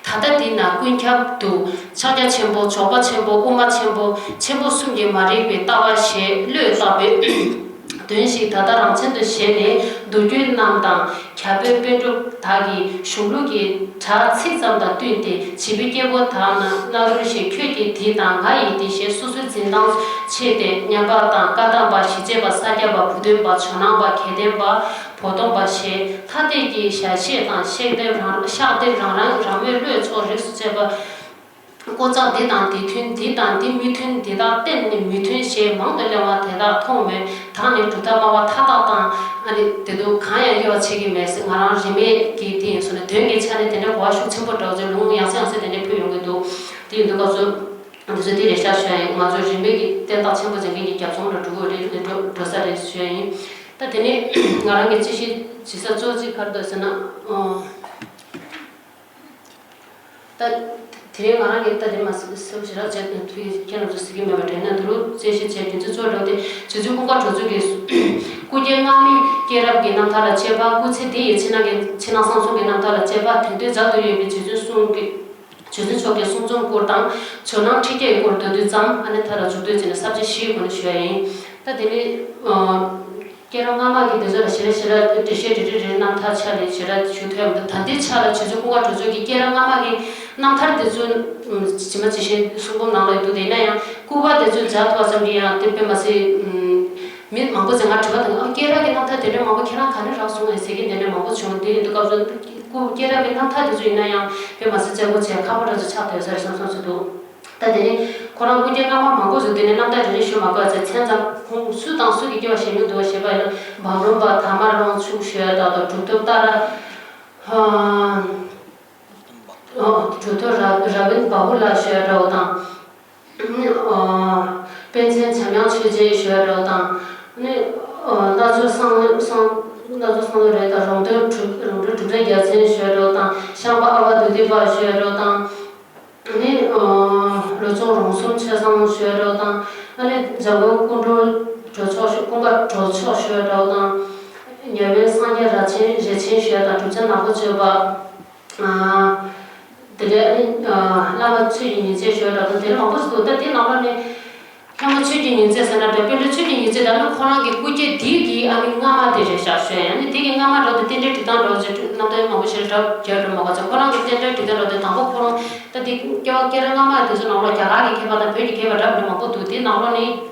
ད་ལྟ་འདི་ན་ཀུན་ཁྱབ་ཏུ་ཕྱག་རྒྱ་ཆེན་པོ་ཇོག་པ་ཆེན་པོ་དབུ་མ་ཆེན་པོ་ཆེན་པོ་གསུམ་གྱིས་མ་རིག་པའི་ལྟ་བ་ཞེས་བློས་བཏགས་པའི་ དོན་ཞིག་ད་ལྟ་རང་མཚན་དུ་བཞེས་ནས་མདོ་རྒྱུད་རྣམས་དང་། རྒྱ་བོད་པཎ་གྲུབ་དག་གི་གཞུང་ལུགས་ཀྱི་སྒྲ་ཚིག་ཙམ་དང་བསྟུན་ཏེ། བྱིས་པའི་སྐྱེ་བོ་དག་ན་ན་རུ་ཞེས། ཁྱོད་ཀྱི་འདི་དང་ང་ཡི་འདི་ཞེས་སོ་སོའི་འཛིན་སྟངས་ཕྱེ་སྟེ། སྙན་པ་དང་བཀའ་གདམས་པ། ཞི་བྱེད་པ། ས་སྐྱ་པ། བུ་སྟོན་པ། ཇོ་ནང་པ། དགེ་ལྡན་པ། བོ་དོང་པ་ཞེས་ཐ་དད་ཀྱི་ཞལ་ཆད་དང་། གཤེགས་ལྡེབས་རང་གཤགས་ལྡེབས་རང་རང་རང་མོས་བློས་ཚོགས་རིགས་སུ་བཅད་པ། ཀོ་ལྕགས་འདི་དང་འདི་མཐུན། འདི་དང་འདི་མི་མཐུན། འདི་དག་གཏན་ནས་མི་མཐུན་ཞེས་མང་དུ་གླེང་བ་དེ་དག་མཐོང་མོད། ད་ནི་གྲུབ་མཐའ་སྨྲ་བ་མཐའ་དག་དང་། ཨ་ནི་དེ་དུ་གང་ཡང་དབྱེ་བ་ཕྱེ་གི་མེད་ཟེར། ང་རང་རིན་མེད་ཀྱི་དེ་ཡིན་སོང་ནས། དོན་གྱི་ཆ་ནས་དེ་འདྲའི་གོ་བ་ཤུགས་ཆེན་པོ་འདྲ་བོ་ཅིག་ལུང་ཡང་སེ་ཡང་སེ་དེ་འདྲའི་ཕུལ་ཡོང་གི་འདུག་དེ་ཡིན་དུས་སྐབས་སུ་འདི་ཚོ་དེ་རེད་ཤག་ཞུ་ཡ་ཡིན། ང་ཚོ་རིན་མེད་ཀྱི་བསྟན་བདག་ཆེན་པོ་མཛད་མཁན་གྱི་རྒྱབ་ཚོང་ལ་འགྲོ་དགོས་རེད། འགྲོ་འགྲོ་ས་རེད་ཞུ་ཡ་ཡིན། ད་དེ་ནས་ང་རང་གི་དཔྱད་གཞི་བྱེད་ས་གཙོ་ཆེ་ག་རེ་འདུག་ཟེར་ན། ཨོ། ད། དེ་རིང་ང་རང་གིས་ད་དེ་མ་ཟེར་ཞེ་དྲག་བྱས་ནས་ཁྱེད་རང་ཚོ་ཟེར་གྱི་མེད་པ་དྲན་ན། འདི་རུ་རྩད་ཞིབ་བྱས་རྒྱུ་མཚན་གཙོ་བོ་འདྲ་བོ་དེ། རྗེ་བཙུན་ཀུན་དགའ་གྲུབ་རྫོགས་ཀྱི་སྐུ་སྐྱེ་སྔ་མའི་སྐྱེས་རབས་ཀྱི་རྣམ་ཐར་ལ་དཔྱད་པ། སྐུ་ཚེ་འདི་ཡི་ཕྱི་ནང་གི་ཕྱི་ནང་གསང་གསུམ་གྱི་རྣམ་ཐར་ལ་དཔྱད་པ། དེང་དུས་མཛད་དུ་ཡོད་པའི་རྗེ་བཙུན་གསུང་གི་རྗེ་བཙུན་མཆོག་གི་གསུང་རྩོམ་སྐོར་དང་། ཇོ་ནང་ཁྲི་བརྒྱའི་སྐོར་མདོར་བསྡུས་ཙམ། ཨ་ནི་མཐའ་ལ་མཇུག་བསྡུས་བྱས་ནས་ས་བཅད་བཞིའི་སྒོ་ནས་ཞུ་ཡ་ཡིན། ད་དེ་ནི། སྐྱེས་རབས་སྔ་མ་གི་དེ་ཚོ་ལ་ཞེ་དྲག་ཞེ་དྲག་འགྲེལ་བཤད་རེ་རེ་རེ་རྣམ་ཐར་ཆ་ནས་ཞེ་དྲག་ཞུ་ཐུབ་ཡ་མི་འདུག་ད་ལྟའི་ཆ་ལ་རྗེ་བཙུན་ཀུན་དགའ་གྲུབ་རྫོགས་ཀྱི་སྐྱེས་རབས་སྔ་མ་གི་རྣམ་ཐར་དེ་ཚོ་ཇི་མ་ཇི་བཞིན་གསུང་འབུམ་ནང་ལ་ཡོད་འདུག་དེ་ཡིན་ན་ཡང་སྐུ་པར་དེ་ཚོ་མཇལ་ཐུབ་པ་ཙམ་གྱིས་ཡང་དེ་དཔེ་མ་སྲིད། མི་མང་པོ་ཚོས་ང་དྲི་བ་དང་། ཨ། སྐྱེས་རབས་ཀྱི་རྣམ་ཐར་དེ་འདྲ་མང་པོ་ཁྱེད་རང་ག་ནས་རག་སོང་ངས་ཟེར་མཁན་དེ་འདྲ་མང་པོ་བྱུང་། དེ་ཡིན་དུས་སྐབས་སུ་སྐུ་སྐྱེས་རབས་ཀྱི་རྣམ་ཐར་དེ་ཚོ་ཡིན་ན་ཡང་དཔེ་མ་སྲིད་མཛད་སྒོ་བྱས་ཁག་པོ་འདྲ་ཚོ་ཆགས་བསྡད་ས་རེད་བསམ་བསམ་ཚོད་འདུག་ད་དེ་ནི་ཁོ་རང་སྐུ་སྐྱེ་སྔ་མ་མང་པོ་ཟེར་དེ་ནི་རྣམ་ཐར་རེ་རེ་ཞུ་མ་དགོས་ཚེ། མཚན་ཙམ་ཁོང་སུ་དང་སུ་གི་སྐྱེ་བ་བཞེས་མྱོང་འདུག་པ་ཞེས་པ་ཡིན་ན། འབའ་རོམ་པ་དར་མ་དབང་ཕྱུག་ཞུ་ཡ་འདྲ་བོ་དང་། གྲུབ་ཐོབ་ཏཱ་ར། ཨ། གྲུབ་ཐོབ་ར་ར་བིན་བ་ཧུ་ལ་ཞུ་ཡ་འདྲ་བོ་དང་། ཨ། པཎ་ཆེན་འཇམ་དབྱངས་ཆོས་རྗེ་ཞུ་ཡ་འདྲ་བོ་དང་། ཨ་ནི། ཨ། རྣལ་འབྱོར་སང་སང་རྣལ་འབྱོར་སང་ལོ་རེད་དང་། རོང་སྟོན་གྲུབ་རོང་སྟོན་གྲུབ་གྲྭ་རྒྱལ་མཚན་ཞུ་ཡ་འདྲ་བོ་དང་། ཤངས་པ་ཨ་བ་དྷཱུ་ཏི་པ་ཞུ་ཡ་འདྲ་བོ་དང་། ཨ་ནི། ཨ། ལོ་ཙཱ་རོང་ཟོམ་ཆོས་བཟང་ཞུ་ཡ་འདྲ་བོ་དང་། ཨ་ནི། འཇམ་མགོན་ཀཽཎ་གྲུབ་གྲོལ་མཆོག་ཞུ། ཀུན་དགའ་གྲོལ་མཆོག་ཞུ་ཡ་འདྲ་བོ་དང་། ཉེ་སྨན་སངས་རྒྱས་རས་ཆེན་རས་ཆེན་ཞུ་ཡ་དང་། གྲུབ་ཆེན་ནག་པོ་སྤྱོད་པ། ཨ། དེ་ནས་ཨ་ནི། ཨ། བླ་མ་ཆོས་ཀྱི་ཉིན་བྱེད་ཞུ་བ་འདྲ་དང་དེ་འདྲ་མང་པོ་ཞིག་འདུག་ད་དེ་ནང་ལོགས་ནས་བླ་མ་ཆོས་ཀྱི་ཉིན་བྱེད་ཟེར་ན་འདྲ། དཔལ་ལྡན་ཆོས་ཀྱི་ཉིན་བྱེད་ད་ནི་ཁོ་རང་གི་སྐུ་སྐྱེ་འདི་གི་ཨ་ནི་སྔ་མ་དེ་རེད་ཤག་ཞུ་ཡ། ཨ་ནི་དེ་གི་སྔ་མ་འདྲ་དེ་རྟེན་འབྲེལ་སྒྲིག་སྟངས་འདྲ་ཅིག་རྣམ་ཐར་མང་པོ་ཞིག་འདྲ་རྒྱག་འགྲོ་མ་གོ་ཚེ། ཁོ་རང་གི་རྟེན་འབྲེལ་སྒྲིག་སྟངས་འདྲ་དེ་དང་པོ་ཁོ་རང་ད་དེ་སྐྱེ་བ་སྐྱེས་རབས་སྔ་མ་དེ་ཚོ་ནང་ལོགས་རྒྱ་གར་གྱི་མཁས་པ་དང་བོད་ཀྱི་མཁས་པ་འདྲ་མི་འདྲ་མང་པོ་འདུག་དེ་ནང་ལོགས་ནས།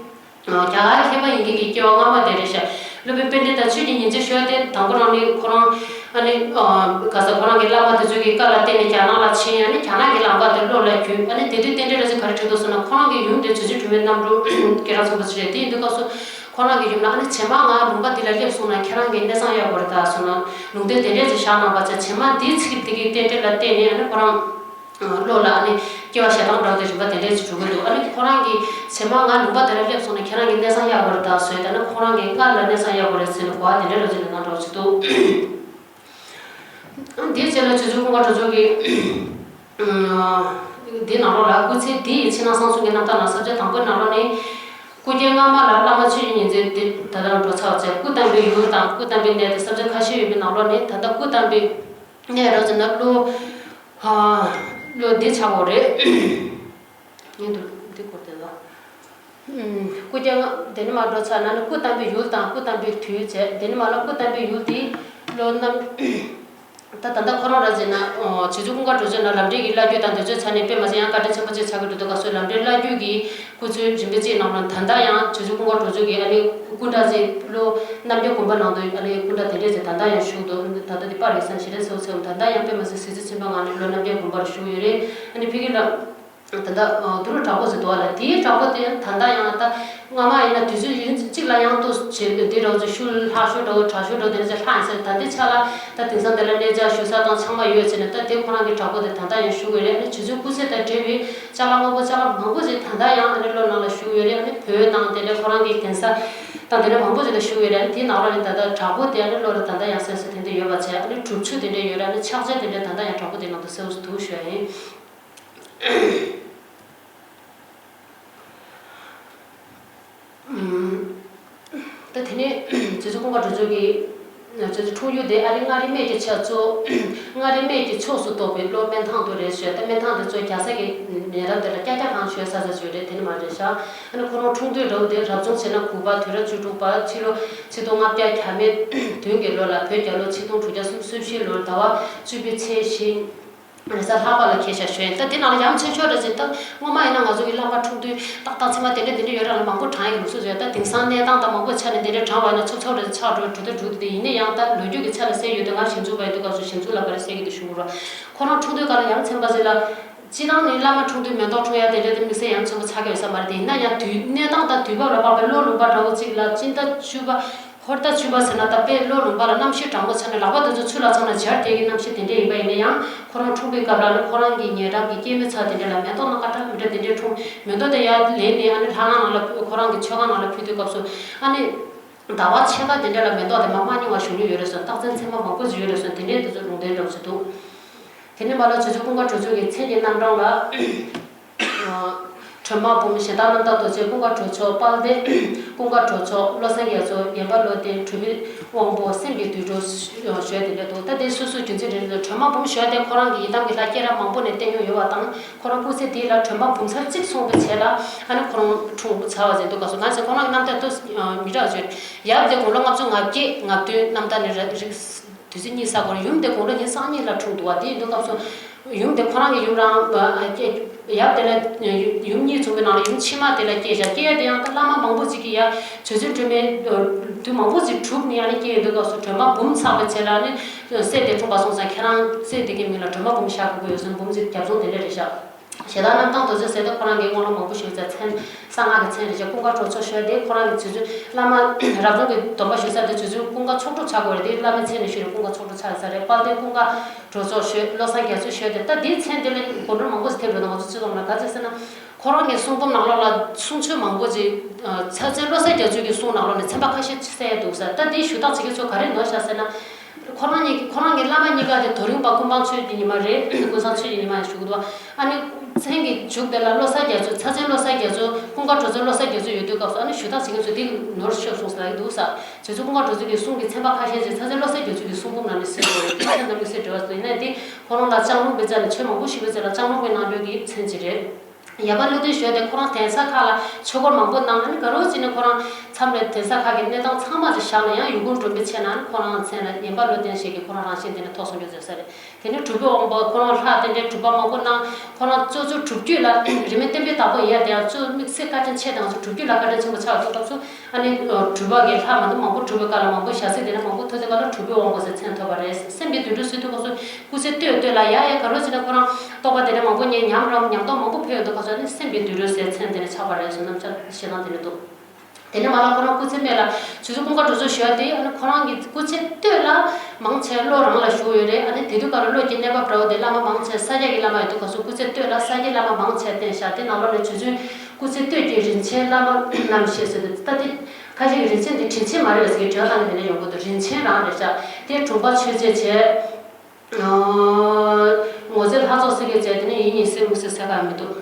རྒྱ་གར་མཁས་པ་ཡིན་མཁན་གྱི་སྐྱེ་བ་སྔ་མ་དེ་རེད་ཤག་སློབ་དཔོན་དཔལ་ལྡན་དང་ཆོས་ཀྱི་ཉིན་བྱེད་ཞུ་བ་དེ་དང་པོ་རང་ནི་ཁོ་རང་ཨ་ནི་ག་ས་ཁོ་རང་གི་བླ་མ་དེ་ཚོ་གི་བཀའ་ལ་བརྟེན་ནས་རྒྱ་ནག་ལ་ཕྱིན། ཨ་ནི་རྒྱ་ནག་གི་ལམ་ཁ་དེ་བློ་ལ་འགྱུས། ཨ་ནི་དེ་དུས་རྟེན་འབྲེལ་རེ་ཟེར་ག་རེ་བྱུང་འདུག་ཟེར་ན། ཁོ་རང་གི་ཡུམ་དེ་རྗེ་བཙུན་སྒྲོལ་མའི་རྣམ་སྤྲུལ་སྐྱེས་རབས་ཚོན་པོ་ཅིག་རེད། དེ་ཡིན་དུས་སྐབས་སུ་ཁོ་རང་གི་ཡུམ་ལ་ཨ་ནི་རྗེས་མ་ང་ལུང་པ་འདི་ལ་སླེབས་སོང་ན་ཁྱེད་རང་གི་གནས་ཚང་གཡར་དགོས་རེད་ད་ཟེར་ནས་ལུང་བསྟན་དེ་འདྲས་ཅིག་བཞག་གནང་བ་བྱས། རྗེས་མ་འདིའི་ཚིག་དེ་གི་རྟེན་འབྲེལ་ལ་བརྟེན་ནས་ཨ་ནི་ཁོ་རང་བློ་ལ་ཨ་ནི་སྐྱེ་བ་ཞེ་སྡང་འདྲ་བོ་དེ་རིམ་པ་དེ་འདྲས་ཅིག་འགྲོ་གི་འདུག་ཨ་ནི་ཁོ་རང་གིས་རྗེས་མ་ང་ལུང་པ་དེ་ལ་སླེབས་སོང་ན་ཁྱེད་རང་གི་གནས་ཚང་གཡར་དགོས་རེད་ད་ཟེར། ད་ནི་ཁོ་རང་གིས་སྔར་ལ་གནས་ཚང་གཡར་དགོས་རེད་ཟེར་ནས་གོ་བ་དེ་འདྲས་འདྲ་བོ་ཅིག་གནང་གནང་འདྲ་བོ་ཅིག་འདུག་ཨ། དེའི་རྗེས་ལ་རྗེ་བཙུན་ཀུན་དགའ་གྲུབ་རྫོགས་ཀྱིས་འདི་ནང་ལོགས་ལ་སྐུ་ཚེ་འདི་ཡི་ཕྱི་ནང་གསང་གསུམ་གྱི་རྣམ་ཐར་ནང་ས་བཅད་དང་པོའི་ནང་ལོགས་ནས་སྐུ་སྐྱེ་སྔ་མ་ལ་བླ་མ་ཆོས་ཀྱི་ཉིན་བྱེད་དེ་ད་ལྟ་འགྲོ་ཚར་བ་བྱས། སྐུ་བལྟམས་པའི་ཡུལ་དང་སྐུ་བལྟམས་པའི་གནས་དེ་ས་བཅད་ཁ་ཤས་ཡོད་པའི་ནང་ལོགས་ནས་ད་ལྟ་སྐུ་བལྟམས་པའི་གནས་རོ་ཟེར་ན་ལོ། ཨ། ལོ་འདི་ཆགས་འགྲོ་རེད། ཡིན་འདུག་འདི་སྐོར་དེ་ལ། ཨུམ། སྐུ་རྐྱང་དེ་ནས་མར་འགྲོ་ཚར་ན་ནི་སྐུ་བལྟམས་པའི་ཡུལ་དང་སྐུ་བལྟམས་པའི་དུས་བྱས། དེ་ནས་མར་ལ་སྐུ་བལྟམས་པའི་ཡུལ་དེ་ལོ་རྣམ། ད་ད་ལྟ་ཁོ་རང་ར་བྱས་ན། ཨོ། རྗེ་བཙུན་ཀུན་དགའ་གྲུབ་རྫོགས་ན་ལམ་འབྲས་ཀྱི་བླ་བརྒྱུད་དང་དེ་ཚོའི་ཆ་ནས་དཔེ་མ་སྲིད་ཡང་བཀའ་དྲིན་ཆེན་པོ་ཅིག་ཆགས་ཀྱི་འདུག་འདུག་ག་སོ་ལམ་འབྲས་བླ་བརྒྱུད་ཀྱི་སྐུ་ཚེ་རིམ་པ་གཅིག་ནང་ལ་ད་ལྟ་ཡང་རྗེ་བཙུན་ཀུན་དགའ་གྲུབ་རྫོགས་ཀྱི་ཨ་ནི་སྐུ་འདྲ་ཅིག་ལོ་རྣམ་རྒྱལ་དགོན་པ་ནང་དུ་ཨ་ནི་སྐུ་འདྲ་དེ་འདྲས་ཅིག་ད་ལྟ་ཡང་བཞུགས་འདུག་ད་ལྟ་དེ་པར་ཡིག་ཚང་ཞེ་དྲག་གསལ་པོ་ཆགས། ད་ལྟ་ཡང་དཔེ་མ་སྲིད་གཟི་བརྗིད་ཆེན་པོའི་ངང་ནས་ལོ་རྣམ་རྒྱལ་དགོན་པར་བཞུགས་ཡོད་རེད། ཨ་ནི་ཕ་གི་ལ། ད་ལྟ་དུ་རུ་བྲག་པོ་ཟེར་འདུག་བ་ལ། དེའི་བྲག་པོ་དེ་ད་ལྟ་ཡང་ད་སྔ་མ་ཡིན་ན་དུས་ཚོད་ཡུན་གཅིག་ལ་ཡང་ཏོག་ཙམ་བྱས་ཏེ་དེ་འདྲ་བོ་ཅིག་ཤུལ་ལྷག་ཤུལ་འདྲ་བོ་དྲག་ཤུལ་འདྲ་བོ་དེ་འདྲ་ཅིག་ལྷག་ཡིན་ཟེར། ད་ལྟའི་ཆ་ལ་ད་དེང་སང་དེ་ལ་གནས་མཇལ་ཞུ་ས་དང་ཚང་མ་ཡོད་ཟེར་ནས། ད་དེ་ཁོ་རང་གི་བྲག་པོ་དེ་ད་ལྟ་ཡང་བཞུགས་ཡོད་རེད། ཨ་ནི་རྗེ་བཙུན་སྐུ་ཚེ་དང་འབྲེལ་བའི་ཅ་ལག་དངོས་པོ་ཅ་ལག་མང་པོ་ཅིག་ད་ལྟ་ཡང་ཨ་ནི་ལོ་ནང་ལ་བཞུགས་ཡོད་རེད། ཨ་ནི་བོད་དང་དེ་འདྲ་ཁོ་རང་གི་གདན་ས་དང་དེ་འདྲ་མང་པོ་ཅིག་ལ་བཞུགས་ཡོད་རེད། ཨ་ནི་དེའི་ནང་ལོགས་ནས་ད་ལྟ་བྲག་པོ་དེ་ཨ་ནི་ལོ་ལ་ད་ལྟ་ཡང་གསལ་གསལ་དེ་འདྲ་ཡོད་པ་བྱས། ཨ་ནི་སྒྲུབ་ཆུ་དེ་འདྲ་ཡོད་རེད། ཨ་ནི་ཕྱག་མཚན་དེ་འདྲ་ད་ལྟ་ཡང་བྲག་པོ་དེའི་ནང་དུ་གསལ་པོ་འདུག་ཞུ་ཡ་ཡིན། ད་དེ་ནས་རྗེ་བཙུན་ཀུན་དགའ་གྲུབ་རྫོགས་ཀྱི་ ང་ཚོའི་འཁྲུངས་ཡུལ་དེ་ཨ་རི་མངའ་རིས་སྨད་ཀྱི་ཆ་གཙོ། མངའ་རིས་སྨད་ཀྱི་ཕྱོགས་སུ་གཏོགས་པའི་གློ་སྨན་ཐང་དུ་རེད་ཞུས། ད་སྨན་ཐང་དེ་ཚོ་རྒྱལ་ས་གི་མིང་རབས་དེ་ལ་ཀྱ་ཀྱ་ཐང་ཞུས་ས་ས་ཞུས་རེད། དེ་ནི་མ་རེད་ཤག་ཨ་ནི་ཁོ་རང་འཁྲུངས་དུས་འདྲ་བོ་དེ་རབ་བྱུང་བྱས་ན་དགུ་པ། དུས་རབས་བཅུ་དྲུག་པ། ཕྱི་ལོ་ཆིག་སྟོང་ལྔ་བརྒྱ་གྱ་མེད་བདུན་གྱི་ལོ་ལ། བོད་རྒྱལ་ལོ་ཆིག་སྟོང་དྲུག་བརྒྱ་སུམ་ཅུ་སོ་བཞི་ལོར་ཟླ་བ་བཅུ་པའི་ཚེས་བཞི་རེས་གཟའ་ལྷག་པ་ལ་འཁེལ་ཤག་ཞུས། ད་དེ་ནང་ལ་ཡ་མཚན་ཆེ་ཤོས་རེད་ཟེར། ད་སྔོན་མ་ཡིན་ན་ང་ཚོ་གི་བླ་མ་འཁྲུངས་དུས་ཏག་ཏག་མཚན་མ་དེ་འདྲ་དེ་འདྲ་ཡོད་ར་ལ་མང་པོ་བགྲང་ཡ་ལུགས་སྲོལ་ཡོད། ད་དེང་སང་གནས་སྟངས་དང་མང་པོ་ཆ་ནས་དེ་འདྲ་བགྲང་བ་ཡིན་ན་ཚུབ་ཚུབ་རེད། ཆགས་འགྲོ་འགྲོ་དུས་འགྲོ་དུས། དེ་ཡིན་ན་ཡང་ད་ལོ་རྒྱུས་ཀྱི་ཆ་ལ་གསལ་ཡོད་དུས། ང་ཞིབ་འཇུག་པ་ཡིན་དུས་སྐབས་སུ་ཞིབ་འཇུག་ལ་ག་རེ་གསལ་གྱི་འདུག་ཞུ་དགོས་ར། ཁོ་རང་འཁྲུངས་དུས་སྐབས་ལ་ཡ་མཚན་པ་ཟེར་ལ། སྤྱིར་བཏང་ནི་བླ་མ་འཁྲུངས་དུས་མེ་ཏོག་འཁྲུངས་ཡ་དེ་འདྲ་དེ་དམིགས་བསལ་ཡ་མཚན་པ་ཆགས་ཀྱི་ཡོད་ས་མ་རེད། དེ་ཡིན་ན་ཡང་དུས་གནས་སྟངས་དང་དུས་བབ་ལ་དཔག་པའི་གློ་ལུང་པ་འདྲ་བོ་གཅིག་ལ་སྤྱི་ཟླ་བཅུ་པ། ཧོར་ཟླ་བཅུ་པ་ཟེར་ན་ད་དཔེ་གློ་ལུང་པ་ལ་གནམ་གཤིས་གྲང་མོ་ཆགས་ནས་ལག་པ་དེ་ཚོ་ཆུ་ལ་བཙོངས་ན་འབྱར་བསྡད་ཀྱི་གནམ་གཤིས་དེ་འདྲ་ཡིན་པ་ཡིན་ན་ཡང་། ཁོ་རང་འཁྲུངས་པའི་སྐབས་ལ་ནི་ཁོ་རང་གི་ཉེ་འགྲམ་གྱི་སྐྱེད་མོས་ཚལ་དེ་འདྲ་ལ་མེ་ཏོག་སྣ་ཁ་འདྲ་མི་འདྲ་དེ་འདྲས་འཁྲུངས། མེ་ཏོག་དེ་ཡར་ལེན་ནས་ཨ་ནི་ལྷ་ཁང་ནང་ལ་ཕུལ། ཁོ་རང་གི་མཆོད་ཁང་ནང་ལ་ཕུལ་དུས་སྐབས་སུ་ཨ་ནི་ཟླ་བ་ཕྱེད་ཀ་དེ་འདྲ་ལ་མེ་ཏོག་དེ་མར་མ་རྙིང་བ་བྱུང་མྱོང་ཡོད་རེད་གསུངས། རྟགས་མཚན་མཚན་མ་མང་པོ་ཞིག་ཡོད་རེད་གསུངས། དེ་འདྲས་དེ་ཚོ་ལུང་བསྟན་འདྲ་བོ་ཞིག་འདུག་དེ་ནས་མར་ལ་ཇོ་ཇོ་ཀུན་དགའ་གྲོལ་ཚོགས་ཀྱི་མཚན་གྱི་རྣམ་གྲངས་ལ། སྒྲོལ་མ་འབུམ། ཞེ་སྡང་རྣམ་དག་རྡོ་རྗེ་ཀུན་དགའ་གྲོལ་ཚོགས། དཔལ་ལྡན་ཀུན་དགའ་གྲོལ་ཚོགས། བློ་བཟང་རྒྱ་མཚོ། ངན་པ་བློ་ལྡན། གྲུབ་པའི་དབང་པོ། སེམས་ཀྱི་དུད་འགྲོ་ཞུ་བ་དེ་འདྲ་འདུག་ད་དེ་སོ་སོའི་རྒྱུ་མཚན་རེ་རེ་ལ། སྒྲོལ་མ་འབུམ་ཞུ་བ་དེ་ཁོ་རང་གི་ཡི་དམ་གྱི་ལྷ་སྐྱེས་རབས་མང་པོ་ནས་བསྟེན་མྱོང་ཡོད་པ་དང་། ཁོ་རང་སྐུ་ཚེ་འདི་ལ་སྒྲོལ་མ་འབུམ་ཚར་གཅིག་སོང་བའི་རྗེས་ལ་ཨ་ནི་ཁོ་རང་འཁྲུངས་ཚར་བ་ཟེར་འདུག་ག་སོ། གང་ཟེར་ཁོ་རང་གི་རྣམ་ཐར་ཏོག་ཙམ་མི་འདྲ་བ་བརྗོད། ཡབ་དེ་དགུང་ལོ་ལྔ་བཅུ་ང་བརྒྱད་ང་བདུན། རྣམ་ཐར་ནས་ར་རིགས། དུས་ཚོད་གཉིས་ས་གོ་ར། ཡུམ་དེ་དགུང་ལོ་ཉེར་གཉིས་ལ་འཁྲུངས་འདུག་བ། དེ་ཡིན་དུས་སྐབས་སུ་ཡུམ་དེ་ཁོ་རང་གི་ཡུམ་རང་ཨ་སྐྱེ། ཡབ་དེ་ལ་ཡུམ་གཉིས་བྱུང་བའི་ནང་ལ་ཡུམ་ཕྱི་མ་དེ་ལ་སྐྱེས་ཤག་སྐྱེས་དེ་ཡང་ད་བླ་མ་མང་པོ་ཅིག་གིས་ཡ་ཇོ་ཇོ་སྒྲོལ་མའི་དུས་མང་པོ་ཅིག་གྲུབ་ནས་ཨ་ནི་སྐྱེས་ཡོད་དུས་སྐབས་སུ་སྒྲོལ་མ་འབུམ་ཚར་བའི་རྗེས་ལ་ནི་སྲས་དེ་འཁྲུངས་པ་སོང་ཙང་ཁྱེད་རང་སྲས་དེ་གི་མིང་ལ་སྒྲོལ་མ་འབུམ་བཞག་དགོས་ཀྱི་ཡོད་ཟེར་འབུམ་ཚིག་རྒྱབ་ལྗོངས་དེ་འདྲ་རེད་ཤག་ཞེ་སྡང་རྣམ་དག་རྡོ་རྗེ་ཟེར་དུས་ཁོ་རང་གི་དབང་ལུང་མང་པོ་ཞུས་ཚར། མཚན་གསང་སྔགས་ཀྱི་མཚན་རེད་ཤག་ཀུན་དགའ་གྲོལ་ཚོགས་ཞུ་བ་དེ་ཁོ་རང་གི་ཇོ་ཇོ་བླ་མ་རབ་བྱུང་གི་སྡོམ་པ་ཞུ་ས་དེ་ཇོ་ཇོ་ཀུན་དགའ་ཚོགས་དྲུག་ཆགས་དགོས་རེད། དེ་བླ་མའི་མཚན་ནས་ཞུས་ནས་ཀུན་དགའ་ཚོགས་དྲུག་ཆགས་ཡོད་ས་རེད། དཔལ་ལྡན་ཀུན་དགའ་གྲོལ་ཚོགས་ཞུས། བློ་བཟང་རྒྱ་མཚོ་ཞུས་ཏེ། ད་དེའི་མཚན་དེ་ལ་གོ་འགྲོ་མང་པོ་ཞིག་ཐེབས་འགྲོ་འདུག་ང་ཚོ་སྤྱི་ཚོགས་ནང་ག་ཚོད་ཟེར་ན། ཁོ་རང་གི་གསུང་འབུམ་ནང་ལོགས་ལ་གསུང་ཆོས་མང་པོ་ཅིག་ཚ་བཙན་བློ་བཟང་རྒྱ་མཚོ་གི་གསུང་ནང་ལོགས་ནས་ཚན་པ་ཁ་ཤས་གསལ་འདུག་ས། ད་དེ་ཞུ་དག་བྱེད་མཁན་ཚོ་ག་རེ་ནོར་ཤག་ཟེར་ན། ཁོ་རང་གཉིས་ཀྱི་ཁོ་རང་གི་བླ་མ་གཉིས་ཀ་དེ་རྡོ་རིང་པ་ཀུན་སྤངས་ཆོས་ཀྱི་ཉི་མ་རེད། ཀུན་བཟང་ཆོས་ཀྱི་ཉི་མ་ཡང་ཞུ་གི་འདུག་ཨ་ནི་མཚན་གྱི་མཇུག་དེ་ལ་བློ་བཟང་རྒྱ་མཚོ། ཚ་བཙན་བློ་བཟང་རྒྱ་མཚོ། ཀུན་དགའ་གྲོལ་ཚོགས་བློ་བཟང་རྒྱ་མཚོ་ཡོད་དུས་སྐབས་སུ་ཨ་ནི་ཞུ་དག་བྱེད་མཁན་ཚོ་དེ་ནོར་ཤོར་སོང་ཟེར་གྱི་འདུག་ས། རྗེ་བཙུན་ཀུན་དགའ་གྲོལ་ཚོགས་ཀྱི་གསུང་གི་ཚན་པ་ཁ་ཤས་ཅིག་ཚ་བཙན་བློ་བཟང་རྒྱ་མཚོ་གི་གསུང་འབུམ་ནང་ནས་གསལ་འདུག་དེ་མཚན་དང་དམིགས་བསལ་འབྲེལ་བ་ཡོད་ན་དེ་ཁོ་རང་ལ་ལྕང་ལུང་པའི་རྩ་ནས་ཆོས་མང་པོ་ཞུས་པའི་རྩ་ལ་ལྕང་ལུང་པའི་ནང་ལོགས་ཀྱི་མཚན་ཅིག་རེད། ཡབ་བློ་ལྡན་ཞུ་བ་དེ་ཁོ་རང་གདན་ས་ཁག་ལ་ཆོས་སྐོར་མང་པོ་གནང་། ཨ་ནི་ག་རེ་བྱས་ནས་ཁོ་རང་མཚམས་རེ་གདན་ས་ཁག་གི་གནས་སྟངས་ཚང་མ་དེ་བཞག་ནས་ཡང་ཡུལ་སྐོར་འགྲོ་མི་བྱས་ན། ཨ་ནི་ཁོ་རང་མཚན་ལ་ངན་པ་བློ་ལྡན་ཞིག་གིས་ཁོ་རང་རང་བཞིན་དེ་ནས་ཐོག་སོང་རྒྱུ་བཟོས་ས་རེད། དེ་ནས་གྲུབ་པའི་དབང་པོ་ཁོ་རང་ལྷ་རྟེན་འབྲེལ་གྲུབ་པ་མང་པོ་གནང་། ཁོ་རང་གཙོ་གཙོ་སྒྲུབ་བརྒྱུད་ལ་རིས་མེད་བསྟན་པའི་བདག་པོ་ཡིན་ཡ་དེ་ཡང་གཙོ་དམིགས་བསལ་བཀའ་དྲིན་ཆེ་དང་གཙོ་སྒྲུབ་བརྒྱུད་ལ་བཀའ་དྲིན་ཆེན་པོ་ཆགས་ཡོད་སྐབས་སུ། ཨ་ནི་གྲུབ་པ་གི་ལྷ་མང་པོ་མང་པོ་གྲུབ་པའི་བཀའ་ལ་མང་པོ་ཞལ་གཟིགས་དེ་ནས་མང་པོ་ཐོས་དེ་ག་ལ་གྲུབ་པའི་དབང་པོ་ཟེར་མཚན་ཐོབ་པ་རེད། སེམས་ཀྱི་དུད་འགྲོ་ཟེར་དུས་སྐབས་སུ་སྐུ་ཚེ་སྟོད་སྟོད་ལ་ཡ་ཡ་ག་རེ་བྱས་ན་ཁོ་རང་རྟོགས་པ་དེ་འདྲ་མང་པོ་རྙེད། ཉམས་རང་ཉམས་རྟོགས་མང་པོ་འཕེལ་ཡོད་འདུག་ག་སོགས་ནི་སེམས་ཀྱི་དུད་འགྲོ་ཟེར་མཚན་དེ་ནས་ཆགས་པ་རེད་ཟེར། རྣམ་གཞག་ཞེ་སྡང་དེ་འདྲ་འདུག་དེ་ནས་མ་ལ་ཁོ་རང་སྐུ་ཚེ་སྨད་ལ་ཇོ་ཇོ་ཀུན་དགའ་གྲོལ་ཚོགས་ཞུ་བ་དེ་ཨ་ནི་ཁོ་རང་གི་སྐུ་ཚེ་སྟོད་ལ་མང་ཆེ་བློ་རང་ལ་བཞུགས་ཡོད་རེད། ཨ་ནི་དེ་དུས་ག་ལ་བློ་གྱི་གནས་བབ་འདྲ་བོ་དེ་བླ་མ་མང་ཆེ་ས་སྐྱ་གི་བླ་མ་ཡོད་འདུག་ག་སོགས། སྐུ་ཚེ་སྟོད་ལ་ས་སྐྱའི་བླ་མ་མང་ཆེ་བསྟེན་ཤག་དེ་ནང་ལོགས་ནས་ཇོ་ཇོའི་སྐུ་ཚེ་སྟོད་ཀྱི་རིན་ཆེན་བླ་མ་རྣམ་ཤེས་ཟེར་དུས་ད་དེ། ཁ་ཤས་ཀྱིས་རིན་ཆེན་དེ་དྲིན་ཆེན་མ་རེད་པ་ཟེར་གྱི་དྲི་བ་བཏང་ནས་དེ་འདྲ་ཡོང་གི་འདུག་རིན་ཆེན་རང་རེད་ཤག་དེ་དྲུང་པ་ཆོས་རྗེ་བྱས། ངོ་མཚར་ལྷ་ཚོགས་སྲས་ཀྱི་བྱས། དེ་ནས་ཡིད་གཉིས་སེར་མོ་སེར་ཟེར་ག་མི་འདུག་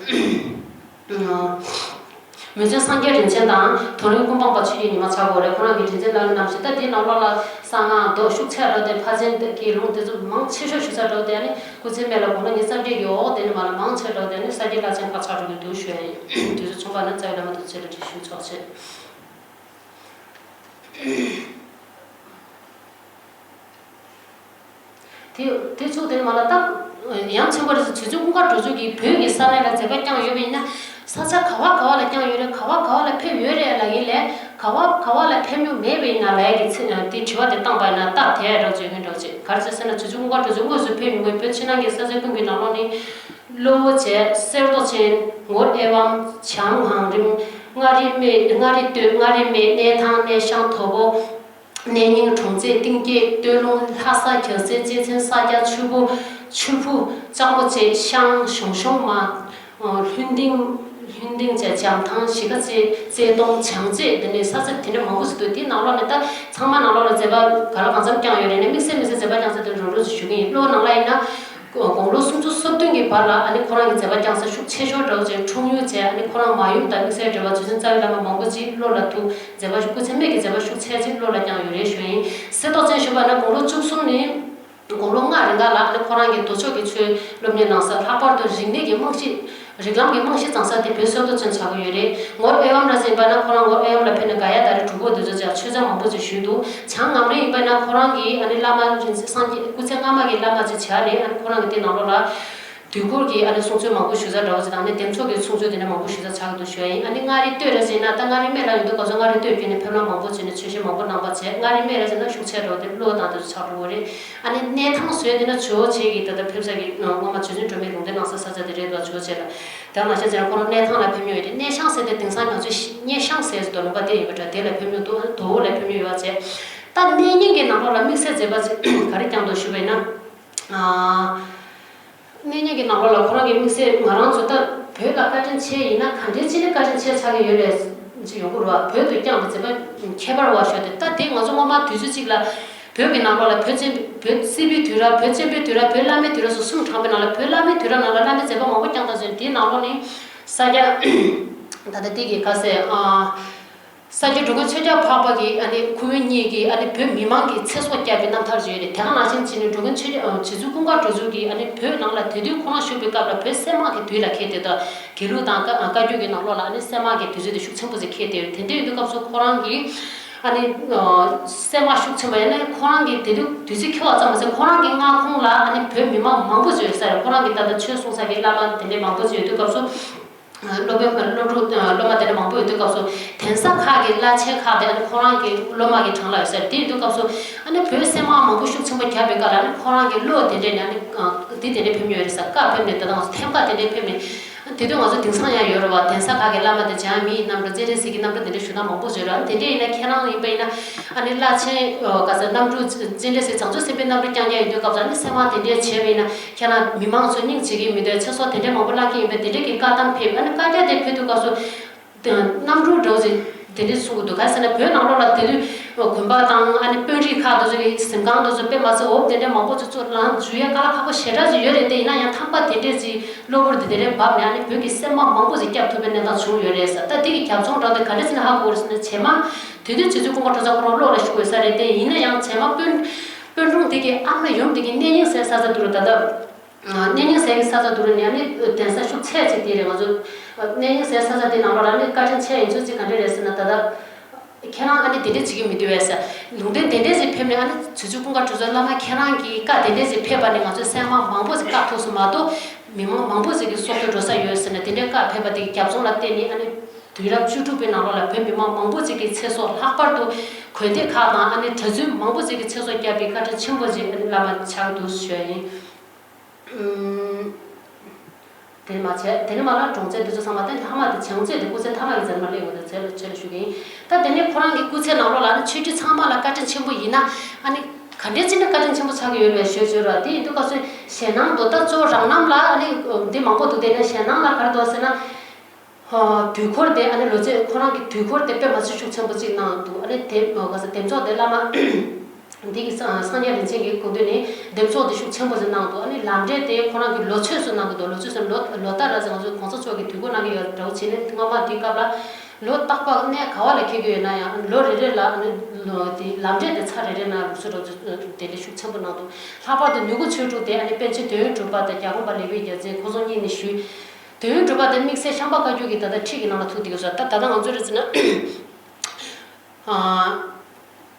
མུས་ཆེན་སངས་རྒྱས་རིན་ཆེན་དང་དོན་རིན་ཀུན་སྤངས་པ་ཆོས་ཀྱི་ཉི་མ་ཆགས་དགོས་རེད། ཁོ་རང་གི་རིན་ཆེན་བླ་མའི་རྣམ་ཤེས། ད་དེའི་ནང་ལོགས་ལ་གསང་སྔགས་མདོ་ཤུགས་ཆེ་འདྲ་བོ་དེ་ཕར་ཕྱིན་གྱི་ལུང་དེ་ཚོ་མང་ཆེ་ཤོས་ཞུ་ས་འདྲ་བོ་དེ། ཨ་ནི་སྐུ་ཚེ་སྨད་ལ་དགུང་ལོ་ཉེར་བརྒྱད་ཀྱི་འོག་དེ་ནས་མ་ལ་མང་ཆེ་འདྲ་བོ་དེ་ནི་ས་སྐྱའི་བླ་ཆེན་ཁག་ཆགས་འགྲོ་གི་འདུག་ཞུ་ཡ་ཡིན། དུས་ཚོད་ཆུང་བ་ན་རྩ་བའི་བླ་མ་དང་ཆེ་རུ་འགྲིག་ཞུ་ཆོག་ཆེ། དེ་དེ་ཚོ་དེ་མ་ལ་ད་ཡང་ཆེན་པོ་རེད་ཟེར། ཇོ་ཇོ་ཀུན་དགའ་གྲོལ་ཚོགས་ཀྱིས་བོད་ཀྱི་ས་གནས་ལ་མཛད་པ་བསྐྱངས་ཡོད་པ་ཡིན་ན། ས་ཆ་ག་བ་ག་བ་ལ་བསྐྱངས་ཡོད་རེད། ག་བ་ག་བ་ལ་ཕེབས་ཡོད་རེད་ལབ་ཡིན་ལས། ག་བ་ག་བ་ལ་ཕེབས་མྱོང་མེད་པ་ཡིན་ན་ལབ་ཡ་གི་ཚིག་དེ་དྲི་བ་དེ་བཏང་པ་ཡིན་ན་སྟབས་བདེ་འདྲ་བོ་ཅིག་ཡོང་གི་འདྲ་བོ་ཅིག་ག་རེ་ཟེར་ཟེར་ན། ཇོ་ཇོ་ཀུན་དགའ་གྲོལ་ཚོགས་དངོས་སུ་ཕེབས་མྱོང་བའི་བོད་ཕྱི་ནང་གི་ས་ཆ་ཀུན་གྱི་ནང་ལོགས་ནས། གློ་བོ་བྱས། གསེར་མདོག་ཅན། ངོར་ཨེ་ཝཾ། བྱང་ཧང་རིམ། མངའ་རིས་སྨད། མངའ་རིས་སྟོད། མངའ་རིས་སྨད། གནས་ཐང་། གནས་ཤང་། དོ་པོ། གནས་རྙིང་། གྲོང་རྩེ། གཏིང་སྐྱེས། སྟོད་ལུང་། ལྷ་ས། རྒྱལ་རྩེ། གཅན་གཟན། ས་སྐྱ། ཆུ་བོ། ཆུ་ཕུ། ལྕགས་མོ་བཅས། ཤང་། གཞོང་གཞོང་མ། ལྷུན་ལྡིང་། ལྷུན་ལྡིང་བཅས། བྱམས་ཐང་། གཞིས་ཀ་རྩེ། རྩེ་གདོང་། བྱང་རྩེ། དེ་ནས་ས་ཆ་དེ་འདྲ་མང་པོ་ཞིག་འདུག་དེའི་ནང་ལོགས་ནས་ད་ཚང་མ་ནང་ལོགས་ལ་མཛད་པ་ག་ལ་གང་འཚམ་བསྐྱངས་ཡོད་རེད་ན། དམིགས་བསལ་དམིགས་བསལ་མཛད་པ་བསྐྱངས་ས་དེ་རོ་རོ་ཞིག་ཞུ་གི་ཡིན། གློ་བོ་ནང་ལ་ཡིན་ན། དགུང་ལོ་སུམ་ཅུ་སོ་བདུན་གྱི་བར་ལ་ཨ་ནི་ཁོ་རང་གི་མཛད་པ་བསྐྱངས་ས་ཤུགས་ཆེ་ཤོས་འདྲ་བོ་ཅིག་འཁྲུངས་ཡུལ་བྱས། ཨ་ནི་ཁོ་རང་མ་ཡུམ་དང་དམིགས་བསལ་འབྲེལ་བ་རྗེ་བཙུན་རྩ་བའི་བླ་མ་མང་པོ་ཅིག་བློ་ལ་ཐུག་མཛད་པ་ཤུགས། སྐུ་ཚེ་སྨད་ཀྱི་མཛད་པ་ཤུགས་ཆེ་ཅིག་བློ་ལ་བསྐྱངས་ཡོད་རེད་ཞུ་ཡིན། གསེར་ཏོག་ཅན་ཞུ་བ་ན་དགུང་ལོ་བཅུ་གསུམ་ནས་དགུང་ལོ་ལྔ་རིང་ག་ལ་ཨ་ནི་ཁོ་རང་གིས་མདོ་ཕྱོགས་ཀྱི་ཆོས་སློབ་གཉེར་གནང་ས། ལྷག་པར་དུ་རིག་གནས་ཀྱི་རྨང་གཞི། རིགས་ལམ་གྱི་རྨང་གཞི་བརྩམས་ས་དེ་བོད་གསར་གཏོད་ཅན་ཆགས་ཀྱི་ཡོད་རེད། ངོར་ཨེ་ཝམ་ར་ཟེར་བ་ན་ཁོ་རང་ངོར་ཨེ་ཝམ་ལ་ཕེབས་ནས་ག་ཡ་ད་རེ་གྲུབ་པོ་འདི་ཚོ་ཅག་ཆོས་ཚན་མང་པོ་ཅིག་ཞུས་འདུག་བྱང་ངམ་རིང་ཡིན་པ་ན་ཁོ་རང་གིས་ཨ་ནི་བླ་མ་རིན་ཆེན་སངས་རྒྱས་སྐུ་ཚེ་སྔ་མ་གི་བླ་མ་ཅིག་བྱས་ནས་ཨ་ནི་ཁོ་རང་གི་དེ་ནང་ལོགས་ལ་དུས་འཁོར་གྱི་ཨ་ནི་གསུང་ཆོས་མང་པོ་ཞུ་ས་འདྲ་བོ་ཅིག་དང་། ཨ་ནི་འདེམས་ཚོགས་ཀྱི་གསུང་ཆོས་དེ་འདྲ་མང་པོ་ཞུ་ས་ཆགས་ཀྱི་འདུག་ཞུ་ཡ་ཡིན། ཨ་ནི་མངའ་རིས་སྟོད་ར་ཟེར་ན་ད་མངའ་རིས་སྨད་ལ་ཡོད་དུས་སྐབས་སུ་མངའ་རིས་སྟོད་བརྒྱུད་ནས་ཕེབས་ལམ་མང་པོ་བྱས་ནས་ཆོས་བཤད་མང་པོ་གནང་པ་བྱས། མངའ་རིས་སྨད་ར་ཟེར་ན་ཤུགས་ཆེ་འགྲོ་དེ་བློ་དང་དེ་ཚོ་ཆགས་འགྲོ་གི་རེད། ཨ་ནི་གནས་ཐང་བཟོས་དེ་ན་ཇོ་བོ་རྗེ་གི་ད་ལྟ་ཕེབས་ས་གི་སྔོན་མ་རྗེ་བཙུན་སྒྲོལ་མའི་ལུང་བསྟན་གནང་ས་ས་ཆ་དེ་རེད་པ། ཇོ་བོ་རྗེ་ལ་དེ་ནང་བཞིན་བྱས་ན་ཁོ་རང་གནས་ཐང་ལ་ཕེབས་མྱོང་ཡོད་རེད། གནས་ཤང་ཟེར་དེ་དེང་སང་ང་ཚོས་གནས་ཤང་ཟེར་དོ་ལུང་པ་དེ་ཡིན་པ་འདྲ། དེ་ལ་ཕེབས་མྱོང་འདུག་ཨ་ནི་དོ་བོ་ལ་ཕེབས་མྱོང་ཡོད་པ་བྱས། ད་གནས་རྙིང་གི་ནང་ལོགས་ལ་དམིགས་བསལ་མཛད་པ་ཅིག་ག་རེ་བསྐྱངས་འདུག་ཞུ་བས་ན། ཨ། གནས་རྙིང་གི་ནང་ལོགས་ལ་ཁོ་རང་གི་དམིགས་བསལ་ང་རང་ཚོ་ད་བོད་ལ་བཀའ་དྲིན་ཆེ་ཡིན་ན་ག་འདྲའི་ཅི་ནས་བཀའ་དྲིན་ཆེ་ཆགས་ཀྱི་ཡོད་རེད་ཅིག་ཡོང་གི་རེད་བ། བོད་དུ་བསྐྱངས་པའི་མཛད་པ་ཁྱད་པར་བ་ཤོས་དེ། ད་དེ་ང་ཚོ་སྔོན་མ་དུས་ཚོད་གཅིག་ལ་བོད་ཀྱི་ནང་ལོགས་ལ་བོད་བཙན་བོད་སིལ་བུའི་དུས་རབས། བོད་བཙན་པོའི་དུས་རབས། བོད་བླ་མའི་དུས་རབས་སོགས་གསུམ་བགྲངས་པའི་ནང་ལ་བོད་བླ་མའི་དུས་རབས་ནང་ལ་བླ་མའི་མཛད་པ་མང་པོ་བསྐྱངས་ད་ཟེར། དེའི་ནང་ལོགས་ནས་ས་སྐྱ་ད་ལྟ་དེ་གི་ཁ་ཟས་ཨ། ས་སྐྱ་འགྲོ་མགོན་ཆོས་རྒྱལ་འཕགས་པ་གིས་ཨ་ནི་ཁུ་དབོན་གཉིས་ཀྱིས་ཨ་ནི་བོད་མི་མང་གི་ཚེ་སྲོག་བསྐྱབས་པའི་རྣམ་ཐར་ཅིག་ཡོད་རེད། དེ་ག་ནང་བཞིན་བྱས་ནས་འགྲོ་མགོན་ཆོས་རྒྱལ་ཨ་རྗེ་བཙུན་ཀུན་དགའ་གྲུབ་རྫོགས་ཀྱིས་ཨ་ནི་བོད་ནང་ལ་དེ་དུས་ཁོ་རང་བཞུགས་པའི་སྐབས་ལ་བོད་གསེར་དམག་གི་དུས་ལ་འཁེལ་ཏེ། ད་དགེ་ལུགས་དང་བཀའ་བཀའ་བརྒྱུད་ཀྱི་ནང་ལོགས་ལ་ཨ་ནི་གསེར་དམག་གི་དུས་ཚོད་དེ་ཤུགས་ཆེན་པོ་ཅིག་འཁེལ་ཏེ་ཡོད། དེ་འདྲ་ཡིན་དུས་སྐབས་སུ་ཁོ་རང་གིས་ཨ་ནི་གསེར་དམག་ཤུགས་ཆེན་པོ་ཡིན་ན་ཁོ་རང་གིས་དེ་དུས་དུས་ཚོད་འཁེལ་བ་ཙམ་མ་ཟད་ཁོ་རང་གི་མངའ་ཁོངས་ལ་ཨ་ནི་བོད་མི་མང་མང་པོ་ཅིག་ཡོད་ས་རེད། ཁོ་རང་གིས་ད་ལྟ་ཆོས་གསུང་ས་གི་བླ་མ་དེ་འདྲ་མང་པོ་ཅིག་ཡོད་དུས་སྐབས་སུ། སློབ་དཔོན་སློབ་ཕྲུག་སློབ་མ་དེ་འདྲ་མང་པོ་ཡོད་དུས་སྐབས་སུ་གདན་ས་ཁག་གི་བླ་ཆེན་ཁག་དེ་ཨ་ནི་ཁོ་རང་གི་སློབ་མ་གི་གྲངས་ལ་ཡོད་ས་རེད། དེ་ཡིན་དུས་སྐབས་སུ་ཨ་ནི་བོད་གསེར་དམག་མང་པོ་ཤུགས་ཆེན་པོ་བརྒྱབ་པའི་སྐབས་ལ་ཨ་ནི་ཁོ་རང་གི་བློ་དེ་འདྲས་ནས་ཨ་ནི་འདི་དེ་འདྲས་ཕེབས་མྱོང་ཡོད་རེད་ས། བཀའ་ཕེབས་ནས་ད་ལྟ་ང་ཚོ་ཐེམ་བཀའ་དེ་འདྲས་ཕེབས་ནས་དེ་དུས་ང་ཚོ་དེང་སང་ཡང་ཡོད་རེད་བ། གདན་ས་ཁག་གི་བླ་མ་དེ་འཇམ་དབྱངས་མི་ཡི་རྣམ་སྤྲུལ་ཙནྡྲ་སིང་གི་རྣམ་སྤྲུལ་དེ་འདྲས་ཞུ་སྟངས་མང་པོ་ཡོད་རེད། དེ་འདྲས་ཡིན་ན་ཁྱེད་རང་ཡིན་པ་ཡིན་ན་ཨ་ནི་བླ་ཆེན་ག་ས་རྣམ་སྤྲུལ་ཙནྡྲ་སིང་བྱང་ཆུབ་སེམས་དཔའི་རྣམ་སྤྲུལ་རྐྱང་རྐྱང་ཡིན་དུས་སྐབས་སུ་ཨ་ནི་གསེར་དམག་དེ་འདྲས་བྱས་པ་ཡིན་ན། ཁྱེད་རང་མི་མང་ཚོ་སྙིང་རྗེ་གི་མི་འདོད་ཚེ་སྲོག་དེ་འདྲའི་མང་པོ་བརླག་གི་ཡིན་པས་དེ་འདྲའི་གི་བཀའ་གདམས་ཕེབས། ཨ་ནི་བཀའ་རྒྱ་དེ་ཕེབས་དུས་སྐབས་སུ་རྣམ་སྤྲུལ་འདྲ་བོ་ཞིག་དེ་འདྲའི་གསུང་གི་འདུག་ག་རེ་ཟེར་ན་བོད་ནང་ལོགས་ལ་དེ་དུས་དགོན་པ་དང་ཨ་ནི་དཔོན་རིགས་ཁག་དེ་ཚོ་གི་གཟིམ་ཁང་དེ་ཚོ་དཔེ་མ་ཚད་འོབས་དེ་འདྲའི་མང་པོ་ཅིག་ཚུར་ལངས་འཛུལ་ཡ་དཀའ་ལས་ཁག་པོ་ཞེ་དྲག་ཅིག་ཡོད་རེད། དེ་ཡིན་ན་ཡང་ཐང་པ་དེ་འདྲས་ཅིག་གློ་བུར་དུ་དེ་འདྲའི་བབས་ནས་ཨ་ནི་བོད་ཀྱི་གསེར་དམག་མང་པོ་ཞིག་བསྐྱབས་ཐུབ་པའི་གནས་སྟངས་བྱུང་ཡོད་རེད་ཟེར། ད་དེ་གི་རྒྱབ་ལྗོངས་འདྲ་བོ་དེ་ག་འདྲས་ཅིག་ནས་ཧ་གོ་དགོས་རེད་ཟེར་ན་རྗེས་མ་དེ་དུས་རྗེ་བཙུན་ཀུན་དགའ་གྲུབ་རྩ་ཁོ་རང་ལྷོ་ལ་བཞུགས་ཡོད་ས་རེད། དེ་ཡིན་ན་ཡང་རྗེས་མ་དཔོན་དཔོན་གྲོང་དེ་གི་ཨ་མ་ཡུམ་དེ་གི་གནས་རྙིང་ཟེར་ས་ས་དུ་རུ་ད་ལྟ། གནས་རྙིང་ཟེར་གི་ས་ས་དུ་རུ་ནས་ཨ་ནི་གདན་ས་ཤུགས་ཚད་ཅིག་དེ་རེད། ང་ཚོ་གནས་རྙིང་ཟེར་ས་ས་དེ་ནང་ལོགས་ལ་ཨ་ནི་བཀའ་དྲིན་ཆེ་ཡིན་ཚུལ་ཅིག་ག་འདྲས་རེད་ཟེར་ན། ད་ལྟ་ཁྱེད་རང་ཨ་ནི་དེ་འདྲས་བྱེད་ཀྱི་མི་འདུག་བས་ཟེར། ལུང་བསྟན་དེ་འདྲས་ཅིག་ཕེབས་ནས་ཨ་ནི་རྗེ་བཙུན་ཀུན་དགའ་གྲུབ་རྩ་བླ་མ་ཁྱེད་རང་གི་བཀའ་དེ་འདྲས་ཅིག་ཕེབས་པ་ནས་ང་ཚོའི་གསེར་དམག་མང་པོ་ཞིག་བཀག་ཐུབ་སོང་མ་གཏོགས་མི་མང་མང་པོ་ཞིག་གི་སྲོག་སྐྱོན་འགྲོ་ས་ཡོད་ཟེར་ནས་དེ་འདྲའི་བཀའ་ཕེབས་པ་དེ་གི་རྒྱབ་ལྗོངས་ལ་བརྟེན་ནས་ཨ་ནི་དུས་རབས་བཅུ་དྲུག་པའི་ནང་ལོགས་ལ་བོད་མི་མང་མང་པོ་ཞིག་གི་ཚེ་སྲོག་ལྷག་པར་དུ་དགོན་སྡེ་ཁག་དང་ཨ་ནི་གྲྭ་བཙུན་མང་པོ་ཞིག་གི་ཚེ་སྲོག་བསྐྱབས་པའི་བཀའ་དྲིན་ཆེན་པོ་ཞིག་ཨ་ནི་བླ་མ་ཆགས་འདུག་ཞུ་ཡ་ཡིན། ཨུམ། དེ་ནས་མ་བྱས། དེ་ནས་མ་ལ་གྲོང་ཚད་འདི་ཚོ་ཚང་མ་དེ་ལྷག་མ་དེ་བྱང་རྩེ་དེ་སྐུ་ཚེ་ཐ་མ་གི་མཛད་མ་སླེབས་ཡོང་དུས་ཚེ་ལ་ཆེ་ལ་ཞུ་གི་ཡིན། ད་དེ་ནས་ཁོ་རང་གི་སྐུ་ཚེ་ནང་ལོགས་ལ་ཨ་ནི་ཆོས་བརྒྱུད་ཚང་མ་ལ་བཀའ་དྲིན་ཆེན་པོ་ཡིན་ན་ཨ་ནི་ག་འདྲས་ཅི་ནས་བཀའ་དྲིན་ཆེན་པོ་ཆགས་ཀྱི་ཡོད་པའི་ཞོལ་ཞོལ་ར། དེ་ཡིན་དུས་སྐབས་སུ་ཞེད་སྣང་འདུག་ད་གཙོ་བོ་རང་རྣམ་ལ་ཨ་ནི་འདི་མང་པོ་འདུག་དེ་ནས་ཞེད་སྣང་ལ་ག་རེ་འདུག་ཟེར་ན། ཨ། དུས་འཁོར་དེ་ཨ་ནི་ལོ་ཚད་ཁོ་རང་གི་དུས་འཁོར་དེ་དཔེ་མ་ཚད་ཤུགས་ཆེན་པོ་གཅིག་གནང་འདུག་ཨ་ནི་དེ་ག་ས་འདེམས་ཚོགས་དེ་བླ་མ་འདི་གི་སངས་སངས་རྒྱས་རིན་ཆེན་གྱི་སྐུ་མདུན་ནས་འདེམས་ཚོགས་དེ་ཤུགས་ཆེན་པོ་ཞིག་གནང་འདུག་ཨ་ནི་ལམ་འབྲས་དེ་ཁོ་རང་གི་ལོ་ཚོད་སུ་གནང་གི་འདུག་ལོ་ཚོད་སུ་ལོ་ལོ་ལྟར་ར་ང་ཚོའི་གོང་ས་མཆོག་གི་དུས་འཁོར་གནང་གི་ཡོད་འདྲ་བོ་བྱས་ནས་སྔོན་མ་དེའི་སྐབས་ལ་ལོ་རྟག་པར་གནས་ག་བ་ལ་འཁེལ་གྱི་ཡོད་ན་ཡང་ལོ་རེ་རེ་ལ་ཨ་ནི་ལོ་དེ་ལམ་འབྲས་དེ་ཚར་རེ་རེ་ནང་ལུགས་སྲོལ་འདྲ་བོ་དེ་འདྲ་ཤུགས་ཆེན་པོ་གནང་འདུག་ལྷག་པར་དུ་ནུ་གུ་ཆོས་དྲུག་དེ་ཨ་ནི་པཎ་ཆེན་དོན་ཡོད་གྲུབ་པ་དང་རྒྱལ་དགོན་པ་ལེགས་པའི་རྒྱལ་མཚན་ཁོང་ཚོ་གཉིས་ནས་ཞུས། དོན་ཡོད་གྲུབ་པ་དེ་དམིགས་བསལ་ཤངས་པ་བཀའ་བརྒྱུད་ཀྱི་ད་ལྟ་ཁྲིད་ཀྱི་ནང་ལ་ཐུག་བསྡད་ཀྱི་ཡོད་ས། ད་ད་ལྟ་ང་ཚོ་རེད་ཟེར་ན། ཨ།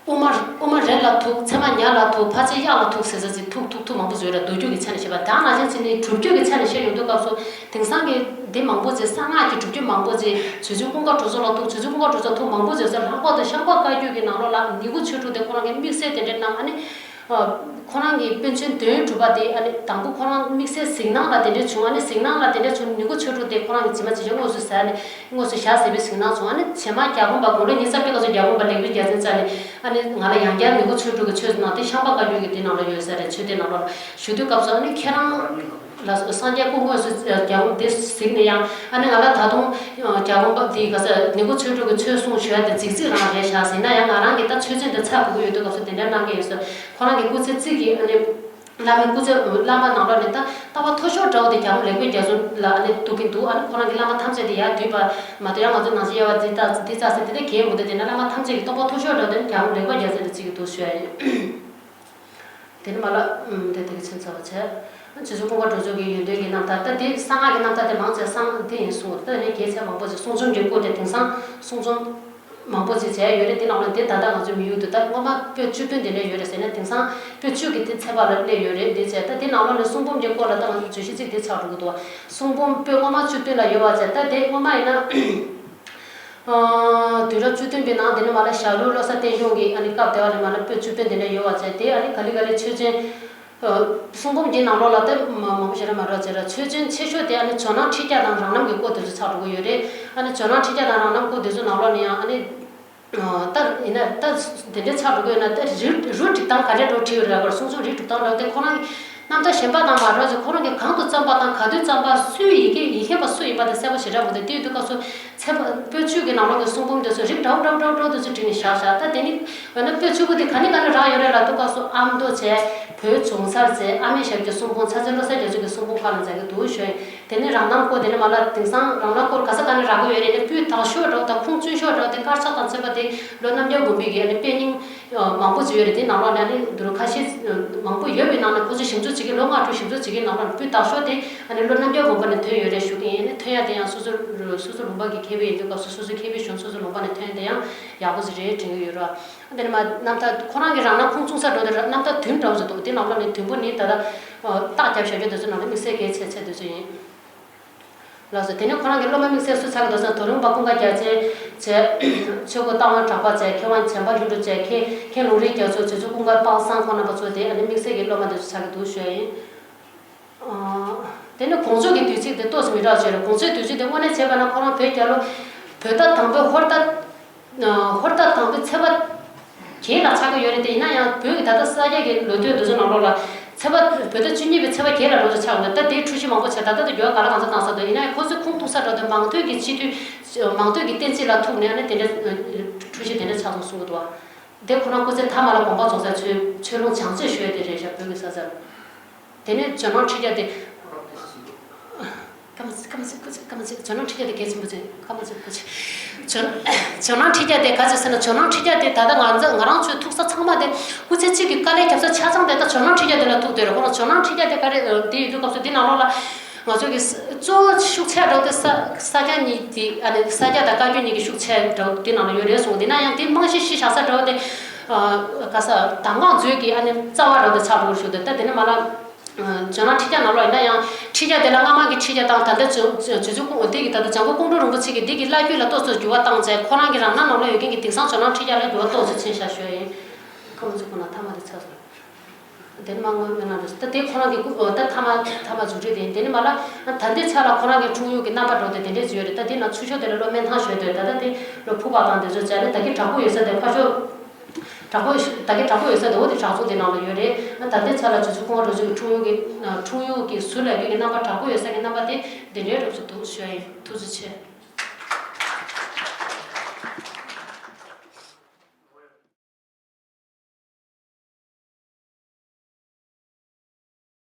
དབུ་མ་དབུ་མ་རེ་ལ་ཐུག་ཚད་མ་ཉ་ལ་ཐུག་ཕལ་ཆེར་གཡག་ལ་ཐུག་ཟེར་ས་ཅིག་ཐུག་ཐུག་ཐུག་མང་པོ་བཟོས་ར། མདོ་རྒྱུད་ཀྱི་ཆ་ནས་བཤད་པ་དང་ནང་བཞིན་བྱས་ནས་སྒྲུབ་བརྒྱུད་ཀྱི་ཆ་ནས་བཤད་ཡོང་དུས་སྐབས་སུ་དེང་སང་གི་འདི་མང་པོ་ཅིག་གསང་སྔགས་ཀྱི་སྒྲུབ་བརྒྱུད་མང་པོ་ཅིག་རྗེ་བཙུན་ཀུན་དགའ་གྲུབ་རྩ་ལ་ཐུག་རྗེ་བཙུན་ཀུན་དགའ་གྲུབ་རྩ་ཐུག་མང་པོ་བཟོས་ས། ལྷག་པར་དུ་ཤངས་པ་བཀའ་བརྒྱུད་ཀྱི་ནང་ལོགས་ལ་ནུ་གུ་ཆོས་དྲུག་དེ་ཁོ་རང་གིས་དམིགས་བསལ་དེ་འདྲའི་གནང་། ཨ་ནི། ཁོ་རང་གི་པཎ་ཆེན་དོན་གྲུབ་པ་དེ་ཨ་ནི་དང་པོ་ཁོ་རང་དམིགས་བསལ་གཟིགས་སྣང་ལ་དེ་འདྲ་བྱུང་། ཨ་ནི་གཟིགས་སྣང་ལ་དེ་འདྲ་བྱུང་ནུ་གུ་ཆོས་དྲུག་དེ་ཁོ་རང་གི་རྗེས་མ་ཇི་བཞིན་དངོས་སུ་ཟ་ནས་དངོས་སུ་བཞག་ཟེར་བའི་གཟིགས་སྣང་བྱུང་། ཨ་ནི་རྗེས་མ་རྒྱལ་དགོན་པ་དགུང་ལོ་ཉི་ཤུ་རྩ་བརྒྱད་སྐབས་སུ་རྒྱལ་དགོན་པ་ལེགས་པའི་རྒྱལ་མཚན་རྩ་ནས་ཨ་ནི་ང་ལ་ཡང་བསྐྱར་ནུ་གུ་ཆོས་དྲུག་གི་ཆོས་གནང་སྟེ་ཤངས་པ་བཀའ་བརྒྱུད་ཀྱི་དེ་ནང་ལ་ཡོད་ས་རེད། ཆོས་སྡེ་ནང་ལོགས་ལ་ཞུ་དུས་སྐབས་སུ་ཨ་ནི་ཁྱེད་རང་ལ་སངས་རྒྱས་སྐུ་དངོས་སུ་རྒྱལ་དགོན་དེ་གཟིགས་ནས་ཡང་ཨ་ནི་ང་ལ་ད་དུང་རྒྱལ་དགོན་པ་དེའི་ག་ས་ནུ་གུ་ཆོས་དྲུག་གི་ཆོས་གསུང་ཞུ་ཡ་དེ་རྫིག་རྫིག་རང་རེད་བཞག་ཟེར་ན་ཡང་ང་རང་གི་ད་ཆོས་ཚན་དེ་ཚར་དགོས་ཀྱི་ཡོད་དུས་སྐབས་སུ་དེ་འདྲ་གནང་གི་ཡོད་ས། ཁོ་རང་གི་སྐུ་ཚེ་གཅིག་གི་ཨ་ནི། བླ་མའི་སྐུ་ཚེ་བླ་མ་ནང་ལོགས་ནས་ད་ལྟ་བ་མཐོ་ཤོས་འདྲ་བོ་དེ་རྒྱལ་བ་ལེགས་པའི་རྒྱ་མཚོ་ལ་ཨ་ནི་གཏུག་གིན་འདུག་ཨ་ནི་ཁོ་རང་གི་བླ་མ་ཐམས་ཅད་དེ་ཡར་བསྡུས་པ་མ་གཏོགས་ཡང་ང་ཚོ་ནང་ཆེན་དབྱེ་བ་འདི་ལྟ་འདི་ལྟ་ཟེར་དེ་འདྲ་གལ་མི་འདུག་དེ་ན་བླ་མ་ཐམས་ཅད་ཀྱི་སྟོང་པ་མཐོ་ཤོས་འདྲ་བོ་དེ་རྒྱལ་བ་ལེགས་པའི་རྒྱ་མཚོ་ལ་བརྩི་གི་འདུག་ཞུ་ཡ་ཡིན། དེ་ནི་མ་ལ་ཨུམ་དེ་དེ་གི་ཚུན་ཚོད་བྱས། རྗེ་བཙུན་ཀུན་དགའ་གྲུབ་མཆོག་གི་ཡོན་ཏན་གྱི་རྣམ་ཐར་ད་དེ་གསང་སྔགས་ཀྱི་རྣམ་ཐར་དེ་མང་ཆེ་གསང་དེ་ཡིན་གསུངས། ད་ནི་རྒྱལ་ཚད་མང་པོ་ཞིག་གསུང་རྩོམ་གྱི་སྐོར་དེ་དེང་སང་གསུང་རྩོམ་མང་པོ་ཞིག་བྱས་ཡོད་རེད། དེ་ནང་ལ་དེ་ད་ལྟ་ང་ཚོའི་མི་ཡུལ་དུ་ད་སྔོན་མ་པོད་བཅུ་བདུན་དེ་འདྲ་ཡོད་རེད་ཟེར་ན་དེང་སང་པོད་བཅུ་གི་དེ་ཚད་པ་ལ་སླེབས་ཡོད་རེད། དེ་བྱས་ད་དེ་ནང་ལོགས་ནས་གསུང་འབུམ་གྱི་སྐོར་ལ་ད་ང་ཚོ་བརྗོད་གཞི་གཅིག་དེ་ཆགས་འགྲོ་གི་འདུག་གསུང་འབུམ་པོད་སྔོན་མ་བཅུ་བདུན་ལ་ཡོད་པ་བྱས་ད་དེ་སྔོན་མ་ཡིན་ན། ཨ། དུས་རབས་བཅུ་བདུན་པའི་ནང་དེ་ནི་མ་ལ་ཞྭ་ལུ་བློ་བཟང་བསྟན་སྐྱོང་གི་ཨ་ནི་སྐབས་དེ་བ་ནས་མ་ལ་པོད་བཅུ་བདུན་དེ་འདྲ་ཡོད་པ་བྱས་དེ་ཨ་ནི་ག་ལེ་ག་ལེ་ཆོས་ཅན། ཨ། གསུང་འབུམ་འདིའི་ནང་ལོགས་ལ་ད་མ་མང་པོ་ཞིག་ར་མ་འགྲོ་བྱས་ར་ཆོས་ཅན་ཆེ་ཤོས་དེ་ཨ་ནི་ཇོ་ནང་ཁྲི་བརྒྱ་དང་རང་རྣམ་གྱི་སྐོར་དེ་ཚོ་ཆགས་འགྲོ་གི་ཡོད་རེད། ཨ་ནི་ཇོ་ནང་ཁྲི་བརྒྱ་དང་རང་རྣམ་སྐོར་དེ་ཚོ་ནང་ལོགས་ནས་ཡང་ཨ་ནི། ད་ཡིན་ན་ད་དེ་འདྲའི་ཆགས་འགྲོ་གི་ཡོད་ན་ད་རིགས་རུས་སྒྲིག་སྟངས་ག་འདྲའི་འགྲོ་བྲིས་ཡོད་རེད་ལབ་པར་གསུང་རྩོམ་རིགས་སྒྲིག་སྟངས་འདྲ་བོ་དེ་ཁོ་རང་གི་རྣམ་ཐར་གཞན་པ་དང་མ་འདྲ་བ་ཅིག་ཁོ་རང་གིས་གང་དུ་བརྩམས་པ་དང་ག་དུས་བརྩམས་པ་སུའི་ཡི་གེ་ཡིག་མཁན་པ་སུ་ཡིན་པ་དེ་གསལ་པོ་ཞེ་དྲག་མི་འདུག་དེ་ཡོད་དུས་སྐབས་སུ་ཚེ་དཔག་པོད་བཅུ་གི་ནང་ལོགས་ཀྱི་གསུང་འབུམ་དེ་ཚོ་རིགས་འདྲ་བོ་འདྲ་བོ་འདྲ་བོ་འདྲ་བོ་དེ་ཚོ་བྲིས་ནས་བཞག་བཞག་ད་དེ་ནི་འོ་ན་པོད་བཅུ་པོ་དེ་ག་ནས་ག་ནས་རག་ཡོད་རེད་ལབ་དུས་སྐབས་སུ་ཨ་མདོ་བྱས་བོད་འབྱུང་གསར་བྱས་ཨ་མའི་ཞབས་ཀྱི་གསུང་འབུམ་ཚ་ཚེ་བློ་གསལ་རྒྱ་མཚོ་གི་གསུང་འབུམ་ཁག་ལ་མཛད་ཀྱི་འདུག་ཞུ་ཡིན། དེ་ནས་རང་རྣམ་སྐོར་དེ་ནས་མ་ལ་དེང་སང་རང་རྣམ་སྐོར་ག་ས་ག་ནས་རག་གི་ཡོད་རེད་ནས་སྤུས་དག་ཤོས་འདྲ་བོ་དང་ཁུངས་བཙུན་ཤོས་འདྲ་བོ་དེ་དཀར་ཆག་དང་བཅས་པ་དེ་ལོ་རྣམ་རྒྱལ་དགོན་པའི་གི་ཨ་ནི་དཔེ་རྙིང་མང་པོ་ཅིག་ཡོད་རེད། དེ་ནང་ལོགས་ནས་ཨ་ནི་འདུག་ཁ་ཤས་མང་པོ་ཡོད་པའི་ནང་ནས་ཁོ་ཚོས་ཞིབ་འཇུག་བྱེད་ཀྱི་ལོ་ལྔ་དྲུག་ཞིབ་འཇུག་བྱེད་ཀྱི་ནང་ལོགས་ནས་སྤུས་དག་ཤོས་དེ་ཨ་ནི་ལོ་རྣམ་རྒྱལ་དགོན་པ་ནས་ཐོན་ཡོད་རེད་ཞུ་གི་ཡིན། ཨ་ནི་ཐོན་ཡ་དེ་ཡང་སོ་སོ་སོ་སོ་ལུང་པ་གི་མཁས་པ་ཡིན་དུས་སྐབས་སུ་སོ་སོའི་མཁས་པའི་གཞུང་སོ་སོ་ལུང་པ་ནས་ཐོན་དེ་ཡང་ཡག་པོ་ཞིག་རེད་དྲན་གྱི་ཡོད་ར། དེ་ནས་མ་རྣམ་ཐར་ཁོ་རང་གི་རང་རྣམ་ཁུངས་བཙུན་ས་འགྲོ་དེ་ར་རྣམ་ཐར་བདུན་འདྲ་བོ་ཞིག་འདུག་དེ་ནང་ལོགས་ནས་བདུན་པོ་ནི་ད་ལྟ་རྟགས་རྒྱབ་བཞག་རྒྱུ་དེ་ཚོ་ནང་ལ་དམིགས་བསལ་གལ་ཆེ་ཚད་དེ་ཚོ་ཡིན། ལགས་སོ། དེ་ནས་ཁོ་རང་གི་སློབ་མ་དམིགས་བསལ་སུ་ཆགས་ཀྱི་འདུག་ཟེར་ན་དོ་རུང་པ་ཀུན་དགའ་རྒྱལ་མཚན་བྱས། ཆོས་སྐུ་རྟ་དབང་གྲགས་པ་བྱས། མཁས་དབང་བྱམས་པ་ལྷུན་གྲུབ་བྱས། མཁན་མཁན་ལུང་རིགས་རྒྱ་མཚོ། རྗེ་བཙུན་ཀུན་དགའ་དཔལ་བཟང་ཁོང་རྣམ་པ་ཚོ་དེ་ཨ་ནི་དམིགས་བསལ་གྱི་སློབ་མ་དེ་ཚོ་ཆགས་ཀྱི་འདུག་ཞུ་ཡ་ཡིན། ཨ། དེ་ནི་དགོངས་རྫོགས་ཀྱི་དུས་ཚིགས་དེ་ཏོག་ཙམ་མི་འདྲ་བ་ཅིག་རེད། དགོངས་རྫོགས་དུས་ཚིགས་དེ་དངོས་གནས་བྱས་པ་ན་ཁོ་རང་བོད་རྒྱལ་ལོ། བོད་ཟླ་དང་པོའི་ཧོར་ཟླ། ཨ། ཧོར་ཟླ་དང་པོའི་ཚེས་པ་བརྒྱད་ལ་ཆགས་ཀྱི་ཡོད་རེད་དེ། ཡིན་ན་ཡང་བོད་ཀྱི་ད་ལྟ་ས་སྐྱ་གི་ལོ་ཐོའི་འདུ་ཚོགས་ནང་ལོགས་ལ་ཚེས་པ་བོད་ཟླ་བཅུ་གཉིས་པའི་ཚེས་པ་བརྒྱད་ལ་འགྲོ་ཚོད་ཆགས་འདུག་ད་དེའི་འཁྲུལ་གཞི་མང་པོ་བྱས། ད་ལྟ་དེ་འགྱུར་བ་ག་ལ་གང་ཚོད་བཏང་ས་འདུག་ཡིན་ན་ཡང་ཁོ་ཚོའི་ཁུངས་གཏུགས་ས་འདྲ་བོ་དེ་མང་ཐོས་ཀྱི་སྤྱི་འཐུས། མང་ཐོས་ཀྱི་བསྟན་སྤྱི་ལ་ཐུག་ནས་ཨ་ནི་དེ་འདྲ་འཁྲུལ་གཞི་དེ་འདྲ་ཆགས་སོང་གསུང་གི་འདུག་བ། དེ་ཁོ་རང་སྐུ་ཚེ་མཐའ་མ་ལ་དགོངས་པ་རྫོགས་སའི་ཆོས་ཆོས་ལུང་བྱང་རྩེར་བཞུགས་ཡ་དེ་རེད་ཤག་བོད་ཀྱི་ས་ཆར། དེ་ནས་ཇོ་ནང་ཁྲི་བརྒྱ་དེ། སྐར་མ་སྐར་མ་སྐར་མ་ཇོ་ནང་ཁྲི་བརྒྱ་དེ་གལ་ཆེན་པོ་ཅིག་སྐར་མ་ཇོ་ཇོ་ཇོ་ནང་ཁྲི་བརྒྱ་དེ་ག་ཚོད་ཟེར་ན་ཇོ་ནང་ཁྲི་བརྒྱ་དེ་ད་ལྟ་ང་ཚོ་ང་རང་ཚོའི་ཐུག་ས་ཚང་མ་དེ་སྐུ་ཚེ་གཅིག་གི་དཀའ་ལས་བརྒྱབ་ས་ཆ་ཚང་དེ་ད་ཇོ་ནང་ཁྲི་བརྒྱ་དེ་ལ་ཐུག་བསྡད་རེད། ཁོ་རང་ཇོ་ནང་ཁྲི་བརྒྱ་དེ་ག་རེ་དེ་ཡོད་དུས་སྐབས་སུ་དེ་ནང་ལོགས་ལ་ང་ཚོ་གི་གཙོ་བོ་ཤུགས་ཆེ་འདྲ་བོ་དེ་ས་ས་སྐྱ་གཉིས་དེ་ཨ་ནི་ས་སྐྱ་དང་བཀའ་བརྒྱུད་གཉིས་ཀྱི་ཤུགས་ཆེ་འདྲ་བོ་དེ་ནང་ལ་ཡོད་རེད་གསུངས། དེ་ན་ཡང་དེ་རྨང་གཞི་གཞི་བཞག་ས་འདྲ་བོ་དེ་ག་ས་གདམས་ངག་མཛོད་ཀྱི་ཨ་ནི་རྩ་བ་འདྲ་བོ་དེ་ཆགས་འགྲོ་གི་ཞུ་དེ། ད་དེ་ནི་མ་ལ་ཇོ་ནང་ཁྲི་བརྒྱ་ནང་ལོགས་ཡིན་ན་ཡང་ཁྲི་བརྒྱ་དེ་ལ་སྔ་མ་གི་ཁྲི་བརྒྱ་དང་ད་ལྟ་ཇོ་ཇོ་ཇོ་ཇོ་ཁོང་དེ་གི་ད་ལྟ་འཇམ་མགོན་ཀོང་སྤྲུལ་རིན་པོ་ཆེ་གི་དེ་གི་བླ་བརྒྱུད་ལ་ཏོག་ཙམ་འགྱུར་བ་བཏང་བྱས་ཁོ་རང་གི་རང་སྣང་ནང་ལོགས་ཡོད་མཁན་གྱི་དེང་སང་ཇོ་ནང་ཁྲི་བརྒྱ་ལ་འགྱུར་བ་ཏོག་ཙམ་ཕྱིན་ཤག་ཞུ་ཡ་ཡིན། ཁོ་མོ་ཚོ་ཁོ་ན་ཐ་མ་དེ་ཚར་སོང་། དེ་ནི་མ་དངོས་སྨོན་ལམ་རེད། ད་དེ་ཁོ་རང་གི་སྐུ་ད་ཐ་མ་ཐ་མ་མཇུག་སྒྲིལ་དེ་ཡིན། དེ་ནི་མ་ལ་ད་ལྟའི་ཆ་ལ་ཁོ་རང་གི་འཁྲུངས་ཡུལ་གྱི་རྣམ་པ་འདྲ་བོ་དེ་དེ་འདྲས་ཅིག་ཡོད་རེད། ད་དེ་ན་ཚུར་ཤོག་དེ་ལ་བློ་སྨོན་ཐང་ཞོལ་དེ་ད་ལྟ་དེ་བློ་ཕུག་པ་དང་དེ་ཚོ་བྱས་ནས་ད་གིན་བྲག་ཕུག་ཡོད་ས་དེ་ཕར་ཤོག་བྲག་ཕུག་ད་གིན་བྲག་ཕུག་ཡོད་ས་དེ་འོ་དེ་བྲག་ཚོགས་དེ་ནང་ལ་ཡོད་རེད། ད་ལྟའི་ཆ་ལ་རྗེ་བཙུན་ཀོང་སྤྲུལ་རིན་པོ་ཆེ་གི་འཁྲུངས་ཡུལ་གྱི་འཁྲུངས་ཡུལ་གྱི་ཟུར་ལ་ཡོད་ཀྱི་རྣམ་པ་བྲག་ཕུག་ཡོད་ས་གི་རྣམ་པ་དེ་དེ་འདྲའི་རབ་ཏུ་འདུག་ཞུ་ཡ་ཡིན། ཐུགས་རྗེ་ཆེ།